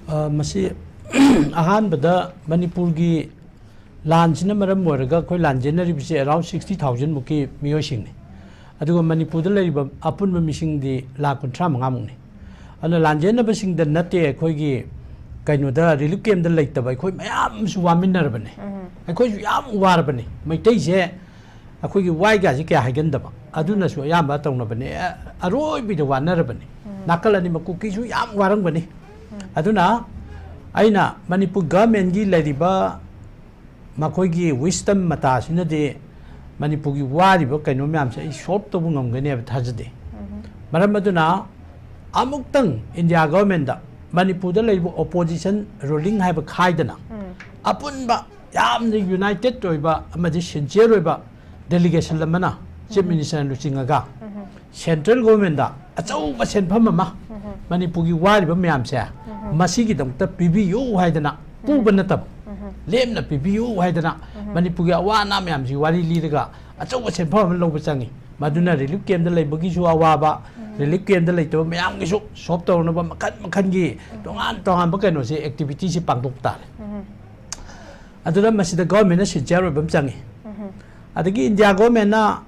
ꯑ, ꯃꯁꯤ ꯑꯍꯥꯟꯕꯗ ꯃꯅꯤꯄꯨꯔꯒꯤ ꯂꯥꯟꯁꯤꯅ ꯃꯔꯝ ꯑꯣꯏꯔꯒ ꯑꯩꯈꯣꯏ ꯂꯥꯟꯖꯦꯟꯅꯔꯤꯕꯁꯤ ꯑꯦꯔꯥꯎꯟ ꯁꯤꯛꯁꯇꯤ ꯊꯥꯎꯖꯟ ꯃꯨꯛꯀꯤ ꯃꯤꯑꯣꯏꯁꯤꯡꯅꯤ꯫ ꯑꯗꯨꯒ ꯃꯅꯤꯄꯨꯔꯗ ꯂꯩꯔꯤꯕ ꯑꯄꯨꯟꯕ ꯃꯤꯁꯤꯡꯗꯤ ꯂꯥꯈ ꯀꯨꯟꯊ꯭ꯔꯥ ꯃꯉꯥꯃꯨꯛꯅꯤ꯫ ꯑꯗꯨꯅ ꯂꯥꯟꯖꯦꯟꯅꯕꯁꯤꯡꯗ ꯅꯠꯇꯦ, ꯑꯩꯈꯣꯏꯒꯤ ꯀꯩꯅꯣꯗ, ꯔꯤꯂꯤꯐ ꯀꯦꯝꯗ ꯂꯩꯇꯕ ꯑꯩꯈꯣꯏ ꯃꯌꯥꯝ ꯑꯃꯁꯨ ꯋꯥꯃꯤꯟꯅꯔꯕꯅꯦ꯫ ꯑꯩꯈꯣꯏꯁꯨ ꯌꯥꯝ ꯋꯥꯔꯕꯅꯤ꯫ ꯃꯩꯇꯩꯁꯦ ꯑꯩꯈꯣꯏꯒꯤ ꯋꯥꯏꯒꯁꯤ ꯀꯌꯥ ꯍꯥꯏꯒꯟꯗꯕ, ꯑꯗꯨꯅꯁꯨ ꯑꯌꯥꯝꯕ ꯇꯧꯅꯕꯅꯦ꯫ ꯑ-, ꯑꯔꯣꯏꯕꯤꯗ ꯋꯥꯅꯔꯕꯅꯤ꯫ ꯅꯥꯀꯜ ꯑꯅꯤꯃꯛ ꯀꯨꯀꯤꯁꯨ ꯌꯥꯝ ꯋꯥꯔꯝꯒꯅꯤ꯫ ꯑꯗꯨꯅ ꯑꯩꯅ ꯃꯅꯤꯄꯨꯔ ꯒꯚꯔꯟꯃꯦꯟꯒꯤ ꯂꯩꯔꯤꯕ ꯃꯈꯣꯏꯒꯤ wisdom ꯃꯇꯥꯁꯤꯅꯗꯤ ꯃꯅꯤꯄꯨꯔꯒꯤ ꯋꯥꯔꯤꯕ ꯀꯩꯅꯣ ꯃꯌꯥꯝꯁꯦ ꯑꯩ ꯁꯣꯜꯕ ꯇꯧꯕ ꯉꯝꯒꯅꯦꯕ ꯊꯥꯖꯗꯦ꯫ ꯃꯔꯝ ꯑꯗꯨꯅ ꯑꯃꯨꯛꯇꯪ ꯏꯟꯗꯤꯌꯥ ꯒꯚꯔꯟꯃꯦꯟꯗ ꯃꯅꯤꯄꯨꯔꯗ ꯂꯩꯔꯤꯕ ꯑꯣꯄꯣꯖꯤꯁꯟ, ꯔꯨꯂꯤꯡ ꯍꯥꯏꯕ ꯈꯥꯏꯗꯅ ꯑꯄꯨꯟꯕ ꯌꯥꯝꯅ ꯌꯨꯅꯥꯏꯇꯦꯠ ꯑꯣꯏꯕ ꯑꯃꯗꯤ ꯁꯤꯟꯁꯤꯌꯔ ꯑꯣꯏꯕ ꯗꯦꯂꯤꯒꯦꯁꯟ ꯑꯃꯅ ꯆꯤꯐ ꯃꯤꯅꯤꯁꯇꯔꯅ ꯂꯨꯆꯤꯡꯉꯒ ꯁꯦꯟꯇ꯭ꯔꯦꯜ ꯒꯣꯔꯃꯦꯟꯗ ꯑꯆꯧꯕ ꯁꯦꯟꯐꯝ ꯑꯃ ꯃꯅꯤꯄꯨꯔꯒꯤ ꯋꯥꯔꯤꯕ ꯃꯌꯥꯝꯁꯦ ꯃꯁꯤꯒꯤꯗꯃꯛꯇ ꯄꯤꯕꯤꯌꯨ ꯍꯥꯏꯗꯅ, ꯄꯨꯕ ꯅꯠꯇꯕ, ꯂꯦꯝꯅ ꯄꯤꯕꯤꯌꯨ ꯍꯥꯏꯗꯅ ꯃꯅꯤꯄꯨꯔꯒꯤ ꯑꯋꯥ ꯑꯅꯥ ꯃꯌꯥꯝꯁꯤ ꯋꯥꯔꯤ ꯂꯤꯔꯒ ꯑꯆꯧꯕ ꯁꯦꯟꯐꯝ ꯑꯃ ꯂꯧꯕ ꯆꯪꯉꯤ꯫ ꯃꯗꯨꯅ ꯔꯤꯂꯤꯐ ꯀꯦꯝꯗ ꯂꯩꯕꯒꯤꯁꯨ ꯑꯋꯥꯕ, ꯔꯤꯂꯤꯐ ꯀꯦꯝꯗ ꯂꯩꯇꯕ ꯃꯌꯥꯝꯒꯤꯁꯨ ꯁꯣꯜꯕ ꯇꯧꯅꯕ ꯃꯈꯜ ꯃꯈꯜꯒꯤ ꯇꯣꯉꯥꯟ ꯇꯣꯉꯥꯟꯕ ꯀꯩꯅꯣꯁꯦ, ꯑꯦꯛꯇꯤꯚꯤꯇꯤꯁꯤ ꯄꯥꯡꯊꯣꯛꯄ ꯇꯥꯔꯦ꯫ ꯑꯗꯨꯅ ꯃꯁꯤꯗ ꯒꯚꯔꯟꯃꯦꯟꯅ ꯁꯤꯟꯁꯤꯌꯔ ꯑꯣꯏꯕ ꯑꯃ ꯆꯪꯉꯤ꯫ ꯑꯗꯒꯤ ꯏꯟꯗꯤꯌꯥ ꯒꯚꯔꯟꯃꯦꯟꯅ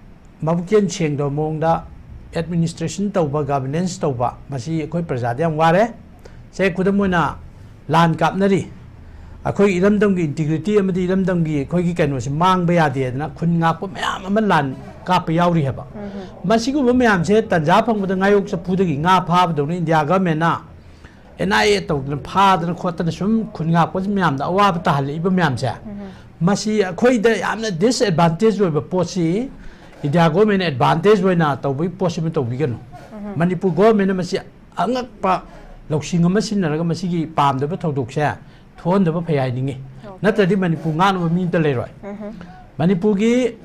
ꯃꯕꯨꯛꯆꯦꯜ ꯁꯦꯡꯗꯕ ꯃꯑꯣꯡꯗ ꯑꯦꯗꯃꯤꯅꯤꯁꯇ꯭ꯔꯦꯁꯟ ꯇꯧꯕ, ꯒꯚꯔꯅꯦꯟꯁ ꯇꯧꯕ, ꯃꯁꯤ ꯑꯩꯈꯣꯏ ꯄ꯭ꯔꯖꯥꯗ ꯌꯥꯝ ꯋꯥꯔꯦ꯫ ꯁꯦ, ꯈꯨꯗꯝ ꯑꯣꯏꯅ ꯂꯥꯟ ꯀꯥꯞꯅꯔꯤ, ꯑꯩꯈꯣꯏ ꯏꯔꯝꯗꯝꯒꯤ ꯏꯟꯇꯤꯒ꯭ꯔꯤꯇꯤ ꯑꯃꯗꯤ ꯏꯔꯝꯗꯝꯒꯤ ꯑꯩꯈꯣꯏꯒꯤ ꯀꯩꯅꯣꯁꯦ ꯃꯥꯡꯕ ꯌꯥꯗꯦꯗꯅ ꯈꯨꯟ ꯉꯥꯛꯄ ꯃꯌꯥꯝ ꯑꯃ ꯂꯥꯟ ꯀꯥꯞꯄ ꯌꯥꯎꯔꯤ ꯍꯥꯏꯕ꯫ ꯃꯁꯤꯒꯨꯝꯕ ꯃꯌꯥꯝꯁꯦ ꯇꯟꯖꯥ ꯐꯪꯕꯗ ꯉꯥꯌꯣꯛ ꯆꯐꯨꯗꯒꯤ ꯉꯥ ꯐꯥꯕꯗꯧꯅ ꯏꯟꯗꯤꯌꯥ ꯒꯚꯔꯟꯃꯦꯟꯅ ꯑꯦꯟ ꯑꯥꯏ ꯑꯦ ꯇꯧꯗꯅ ꯐꯥꯗꯅ ꯈꯣꯠꯇꯅ ꯁꯨꯝ ꯈꯨꯟ ꯉꯥꯛꯄ ꯃꯌꯥꯝꯗ ꯑꯋꯥꯕ ꯇꯥꯍꯜꯂꯛꯏꯕ ꯃꯌꯥꯝꯁꯦ, ꯃꯁꯤ ꯑꯩꯈꯣꯏꯗ ꯌꯥꯝꯅ ꯗꯤꯁꯑꯦꯗꯚꯥꯟꯇꯦꯖ ꯑꯣꯏꯕ ꯄꯣꯠꯁꯤ ꯏꯟꯗꯤꯌꯥ ꯒꯣꯔꯃꯦꯟꯅ ꯑꯦꯗꯚꯥꯟꯇꯦꯖ ꯑꯣꯏꯅ ꯇꯧꯕꯒꯤ ꯄꯣꯠꯁꯤꯃ ꯇꯧꯕꯤꯒꯅꯨ꯫ ꯃꯅꯤꯄꯨꯔ ꯒꯣꯔꯃꯦꯟꯅ ꯃꯁꯤ ꯑꯉꯛꯄ ꯂꯧꯁꯤꯡ ꯑꯃ ꯁꯤꯖꯤꯟꯅꯔꯒ ꯃꯁꯤꯒꯤ ꯄꯥꯝꯗꯕ ꯊꯧꯗꯣꯛꯁꯦ ꯊꯣꯛꯍꯟꯗꯕ ꯐꯩ ꯍꯥꯏꯅꯤꯡꯉꯤ꯫ ꯅꯠꯇ꯭ꯔꯗꯤ ꯃꯅꯤꯄꯨꯔ ꯉꯥꯛꯅꯕ ꯃꯤ ꯑꯝꯇ ꯂꯩꯔꯣꯏ꯫ ꯃꯅꯤꯄꯨꯔꯒꯤ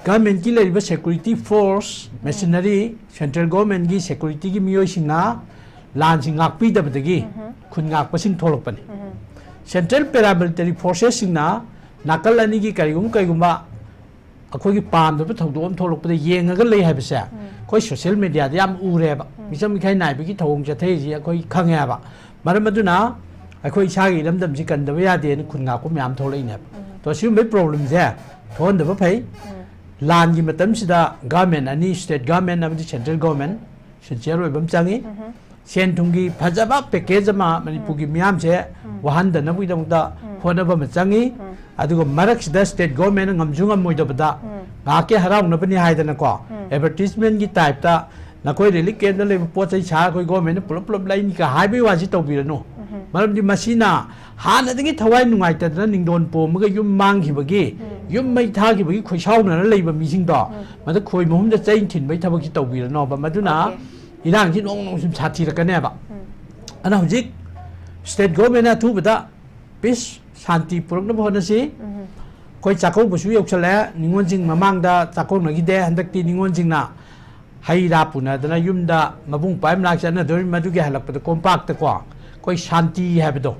ꯒꯚꯔꯟꯃꯦꯟꯠꯀꯤ ꯂꯩꯔꯤꯕ ꯁꯦꯀ꯭ꯌꯨꯔꯤꯇꯤ ꯐꯣꯔꯁ, ꯃꯦꯁꯤꯅꯔꯤ, ꯁꯦꯟꯇ꯭ꯔꯦꯜ ꯒꯚꯔꯟꯃꯦꯟꯠꯀꯤ ꯁꯦꯀ꯭ꯌꯨꯔꯤꯇꯤꯒꯤ ꯃꯤꯑꯣꯏꯁꯤꯡꯅ ꯂꯥꯟꯁꯤ ꯉꯥꯛꯄꯤꯗꯕꯗꯒꯤ ꯈꯨꯟ ꯉꯥꯛꯄꯁꯤꯡ ꯊꯣꯛꯂꯛꯄꯅꯤ꯫ ꯁꯦꯟꯇ꯭ꯔꯦꯜ ꯄꯦꯔꯥꯃꯤꯂꯤꯇꯔꯤ ꯐꯣꯔꯁꯦꯁꯁꯤꯡꯅ ꯅꯥꯀꯜ ꯑꯅꯤꯒꯤ ꯀꯔꯤꯒꯨꯝꯕ ꯀꯔꯤꯒꯨꯝꯕ ꯑꯩꯈꯣꯏꯒꯤ ꯄꯥꯝꯗꯕ ꯊꯧꯗꯣꯛ ꯑꯃ ꯊꯣꯛꯂꯛꯄꯗ ꯌꯦꯡꯉꯒ ꯂꯩ ꯍꯥꯏꯕꯁꯦ ꯑꯩꯈꯣꯏ ꯁꯣꯁꯤꯌꯦꯜ ꯃꯦꯗꯤꯌꯥꯗ ꯌꯥꯝ ꯎꯔꯦꯕ꯫ ꯃꯤꯆꯝ ꯃꯤꯈꯥꯏ ꯅꯥꯏꯕꯒꯤ ꯊꯧꯑꯣꯡ ꯆꯠꯊꯩꯁꯤ ꯑꯩꯈꯣꯏ ꯈꯪꯉꯦꯕ꯫ ꯃꯔꯝ ꯑꯗꯨꯅ ꯑꯩꯈꯣꯏ ꯏꯁꯥꯒꯤ ꯏꯔꯝꯗꯝꯁꯤ ꯀꯟꯗꯕ ꯌꯥꯗꯦꯅ ꯈꯨꯟ ꯉꯥꯛꯄ ꯃꯌꯥꯝ ꯊꯣꯛꯂꯛꯏꯅꯦꯕ꯫ ꯑꯗꯣ ꯁꯤꯒꯨꯝꯕꯒꯤ ꯄ꯭ꯔꯣꯕ꯭ꯂꯦꯝꯁꯦ ꯊꯣꯛꯍꯟꯗꯕ ꯐꯩ꯫ ꯂꯥꯟꯒꯤ ꯃꯇꯝꯁꯤꯗ ꯒꯚꯔꯟꯃꯦꯟꯠ ꯑꯅꯤ, ꯁ꯭ꯇꯦꯠ ꯒꯚꯔꯟꯃꯦꯟꯠ ꯑꯃꯗꯤ ꯁꯦꯟꯇ꯭ꯔꯦꯜ ꯒꯚꯔꯟꯃꯦꯟꯠ, ꯁꯤꯟꯁꯤꯌꯔ ꯑꯣꯏꯕ ꯑꯃ ꯆꯪꯉꯤ꯫ ꯁꯦꯟ ꯊꯨꯝꯒꯤ ꯐꯖꯕ ꯄꯦꯀꯦꯖ ꯑꯃ ꯃꯅꯤꯄꯨꯔꯒꯤ ꯃꯤꯌꯥꯝꯁꯦ ꯋꯥꯍꯟꯗꯅꯕꯒꯤꯗꯃꯛꯇ ꯍꯣꯠꯅꯕ ꯑꯃ ꯆꯪꯉꯤ꯫ ꯑꯗꯨꯒ ꯃꯔꯛꯁꯤꯗ ꯁ꯭ꯇꯦꯠ ꯒꯚꯔꯟꯃꯦꯟꯠꯅ ꯉꯝꯁꯨ ꯉꯝꯃꯣꯏꯗꯕꯗ ꯉꯥꯏꯍꯥꯛꯀꯤ ꯍꯔꯥꯎꯅꯕꯅꯤ ꯍꯥꯏꯗꯅꯀꯣ, ꯑꯦꯗꯚꯔꯇꯤꯁꯃꯦꯟꯠꯀꯤ ꯇꯥꯏꯞꯇ ꯅꯈꯣꯏ ꯔꯤꯂꯤꯐ ꯀꯦꯝꯞꯇ ꯂꯩꯕ ꯄꯣꯠ ꯆꯩ ꯁꯥꯔ ꯑꯩꯈꯣꯏ ꯒꯚꯔꯟꯃꯦꯟꯠꯅ ꯄꯨꯂꯞ ꯄꯨꯂꯞ ꯂꯩꯅꯤꯒ ꯍꯥꯏꯕꯒꯤ ꯋꯥꯁꯤ ꯇꯧꯕꯤꯔꯅꯨ꯫ ꯃꯔꯝꯗꯤ ꯃꯁꯤꯅ ꯍꯥꯟꯅꯗꯒꯤ ꯊꯋꯥꯏ ꯅꯨꯡꯉꯥꯏꯇꯗꯅ ꯅꯤꯡꯗꯣꯟ ꯄꯣꯝꯃꯒ ꯌꯨꯝ ꯃꯥꯡꯈꯤꯕꯒꯤ, ꯌꯨꯝ ꯃꯩ ꯊꯥꯈꯤꯕꯒꯤ ꯈꯣꯏꯁꯥꯎꯅꯔ ꯂꯩꯕ ꯃꯤꯁꯤꯡꯗꯣ, ꯃꯗꯨ ꯈꯣꯏ ꯃꯍꯨꯝꯗ ꯆꯩ ꯊꯤꯟꯕꯒꯤ ꯊꯕꯛꯁꯤ ꯇꯧꯕꯤꯔꯅꯣꯕ꯫ ꯃꯗꯨꯅ ꯏꯔꯥꯡꯁꯤ ꯅꯣꯡ ꯅꯣꯡ ꯁꯨꯝ ꯁꯥꯊꯤꯔꯛꯀꯅꯦꯕ꯫ ꯑꯗꯨꯅ ꯍꯧꯖꯤꯛ ꯁ꯭ꯇꯦꯠ ꯒꯣꯔꯃꯦꯟꯅ ꯑꯊꯨꯕꯗ ꯄꯤꯁ, ꯁꯥꯟꯇꯤ ꯄꯨꯔꯛꯅꯕ ꯍꯣꯠꯅꯁꯤ꯫ ꯑꯩꯈꯣꯏ ꯆꯥꯛꯀꯧꯕꯁꯨ ꯌꯧꯁꯜꯂꯛꯑꯦ꯫ ꯅꯤꯉꯣꯜꯁꯤꯡ ꯃꯃꯥꯡꯗ ꯆꯥꯛꯀꯧꯅꯈꯤꯗꯦ꯫ ꯍꯟꯗꯛꯇꯤ ꯅꯤꯉꯣꯜꯁꯤꯡꯅ ꯍꯩ ꯔꯥ ꯄꯨꯅꯗꯅ ꯌꯨꯝꯗ ꯃꯕꯨꯡ ꯃꯧꯄ꯭ꯋꯥ ꯃꯅꯥꯛ ꯆꯠꯅꯗꯣꯔꯤ, ꯃꯗꯨꯒꯤ ꯍꯜꯂꯛꯄꯗ ꯀꯣꯝꯄꯥꯛꯇꯀꯣ ꯑꯩꯈꯣꯏ ꯁꯥꯟꯇꯤ ꯍꯥꯏꯕꯗꯣ,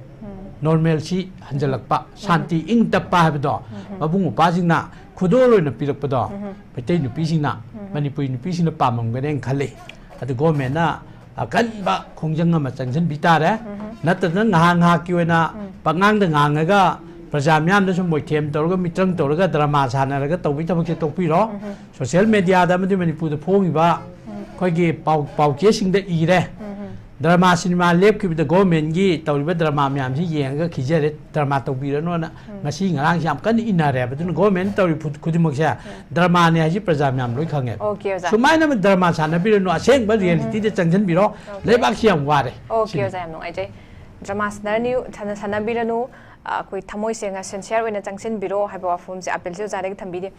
ꯅꯣꯔꯃꯦꯜꯁꯤ ꯍꯟꯖꯜꯂꯛꯄ, ꯁꯥꯟꯇꯤ, ꯏꯪ ꯇꯞꯄ ꯍꯥꯏꯕꯗꯣ ꯃꯕꯨꯡ ꯃꯧꯄ꯭ꯋꯥꯁꯤꯡꯅ ꯈꯨꯗꯣꯜ ꯑꯣꯏꯅ ꯄꯤꯔꯛꯄꯗꯣ ꯃꯩꯇꯩ ꯅꯨꯄꯤꯁꯤꯡꯅ, ꯃꯅꯤꯄꯨꯔꯤ ꯅꯨꯄꯤꯁꯤꯡꯅ ꯄꯥꯝꯃꯝꯒꯅꯦꯅ ꯈꯜꯂꯤ꯫ ꯑꯗꯨ ꯒꯣꯔꯃꯦꯟꯅ ꯑꯀꯟꯕ ꯈꯣꯡꯖꯪ ꯑꯃ ꯆꯪꯁꯤꯟꯕꯤ ꯇꯥꯔꯦ꯫ ꯅꯠꯇꯗꯅ ꯉꯥꯏꯍꯥꯛ ꯉꯥꯏꯍꯥꯛꯀꯤ ꯑꯣꯏꯅ ꯄꯉꯥꯡꯗ ꯉꯥꯡꯉꯒ ꯄ꯭ꯔꯖꯥ ꯃꯤꯌꯥꯝꯗ ꯁꯨꯝ ꯃꯣꯏꯊꯦꯝ ꯇꯧꯔꯒ, ꯃꯤꯇ꯭ꯔꯪ ꯇꯧꯔꯒ, ꯗ꯭ꯔꯃꯥ ꯁꯥꯟꯅꯔꯒ ꯇꯧꯕꯒꯤ ꯊꯕꯛꯁꯦ ꯇꯣꯛꯄꯤꯔꯣ꯫ ꯁꯣꯁꯤꯌꯦꯜ ꯃꯦꯗꯤꯌꯥꯗ ꯑꯃꯗꯤ ꯃꯅꯤꯄꯨꯔꯗ ꯐꯣꯡꯉꯤꯕ ꯑꯩꯈꯣꯏꯒꯤ ꯄꯥꯎ, ꯄꯥꯎꯆꯦꯁꯤꯡꯗ ꯏꯔꯦ꯫ ꯗ꯭ꯔꯃꯥ ꯁꯤꯅꯦꯃꯥ ꯂꯦꯞꯈꯤꯕꯗ ꯒꯣꯔꯃꯦꯟꯒꯤ ꯇꯧꯔꯤꯕ ꯗ꯭ꯔꯃꯥ ꯃꯌꯥꯝꯁꯤ ꯌꯦꯡꯉꯒ ꯈꯤꯖꯔꯦ, ꯗ꯭ꯔꯃꯥ ꯇꯧꯕꯤꯔꯅꯣꯅ ꯉꯁꯤ ꯉꯔꯥꯡꯁꯤ ꯌꯥꯝ ꯀꯟꯅ ꯏꯟꯅꯔꯦꯕ꯫ ꯑꯗꯨꯅ ꯒꯣꯔꯃꯦꯟ ꯇꯧꯔꯤ ꯈꯨ-, ꯈꯨꯗꯤꯡꯃꯛꯁꯦ ꯗ꯭ꯔꯃꯥꯅꯦ ꯍꯥꯏꯁꯤ ꯄ꯭ꯔꯖꯥ ꯃꯌꯥꯝ ꯂꯣꯏ ꯈꯪꯉꯦꯕ꯫ ꯑꯣꯀꯦ, ꯑꯣꯖꯥ꯫ ꯁꯨꯃꯥꯏꯅ ꯑꯃ ꯗ꯭ꯔꯃꯥ ꯁꯥꯟꯅꯕꯤꯔꯅꯨ, ꯑꯁꯦꯡꯕ ꯔꯤꯌꯦꯂꯤꯇꯤꯗ ꯆꯪꯁꯤꯟꯕꯤꯔꯣ꯫ ꯑꯣꯀꯦ꯫ ꯂꯩꯕꯥꯛꯁꯤ ꯌꯥꯝ ꯋꯥꯔꯦ꯫ ꯑꯣꯀꯦ, ꯁꯤꯅꯤ꯫ ꯑꯣꯖꯥ, ꯌꯥꯝ ꯅꯨꯡꯉꯥꯏꯖꯩ꯫ ꯗ꯭ꯔꯃꯥ ꯁꯥꯟꯅꯔꯅꯤꯌꯨ-, ꯁꯥꯟꯅ-, ꯁꯥꯟꯅꯕꯤꯔꯅꯨ, ꯑ, ꯑꯩꯈꯣꯏ ꯊꯃꯣꯏ ꯁꯦꯡꯅ ꯁꯤꯟꯁꯤꯌꯔ ꯑꯣꯏꯅ ꯆꯪꯁꯤꯟꯕꯤꯔꯣ ꯍꯥꯏꯕ ꯋꯥꯐꯝꯁꯦ, ꯑꯄꯤꯜꯁꯦ ꯑꯣꯖꯥꯗꯒꯤ ꯊꯝꯕꯤꯔꯤ꯫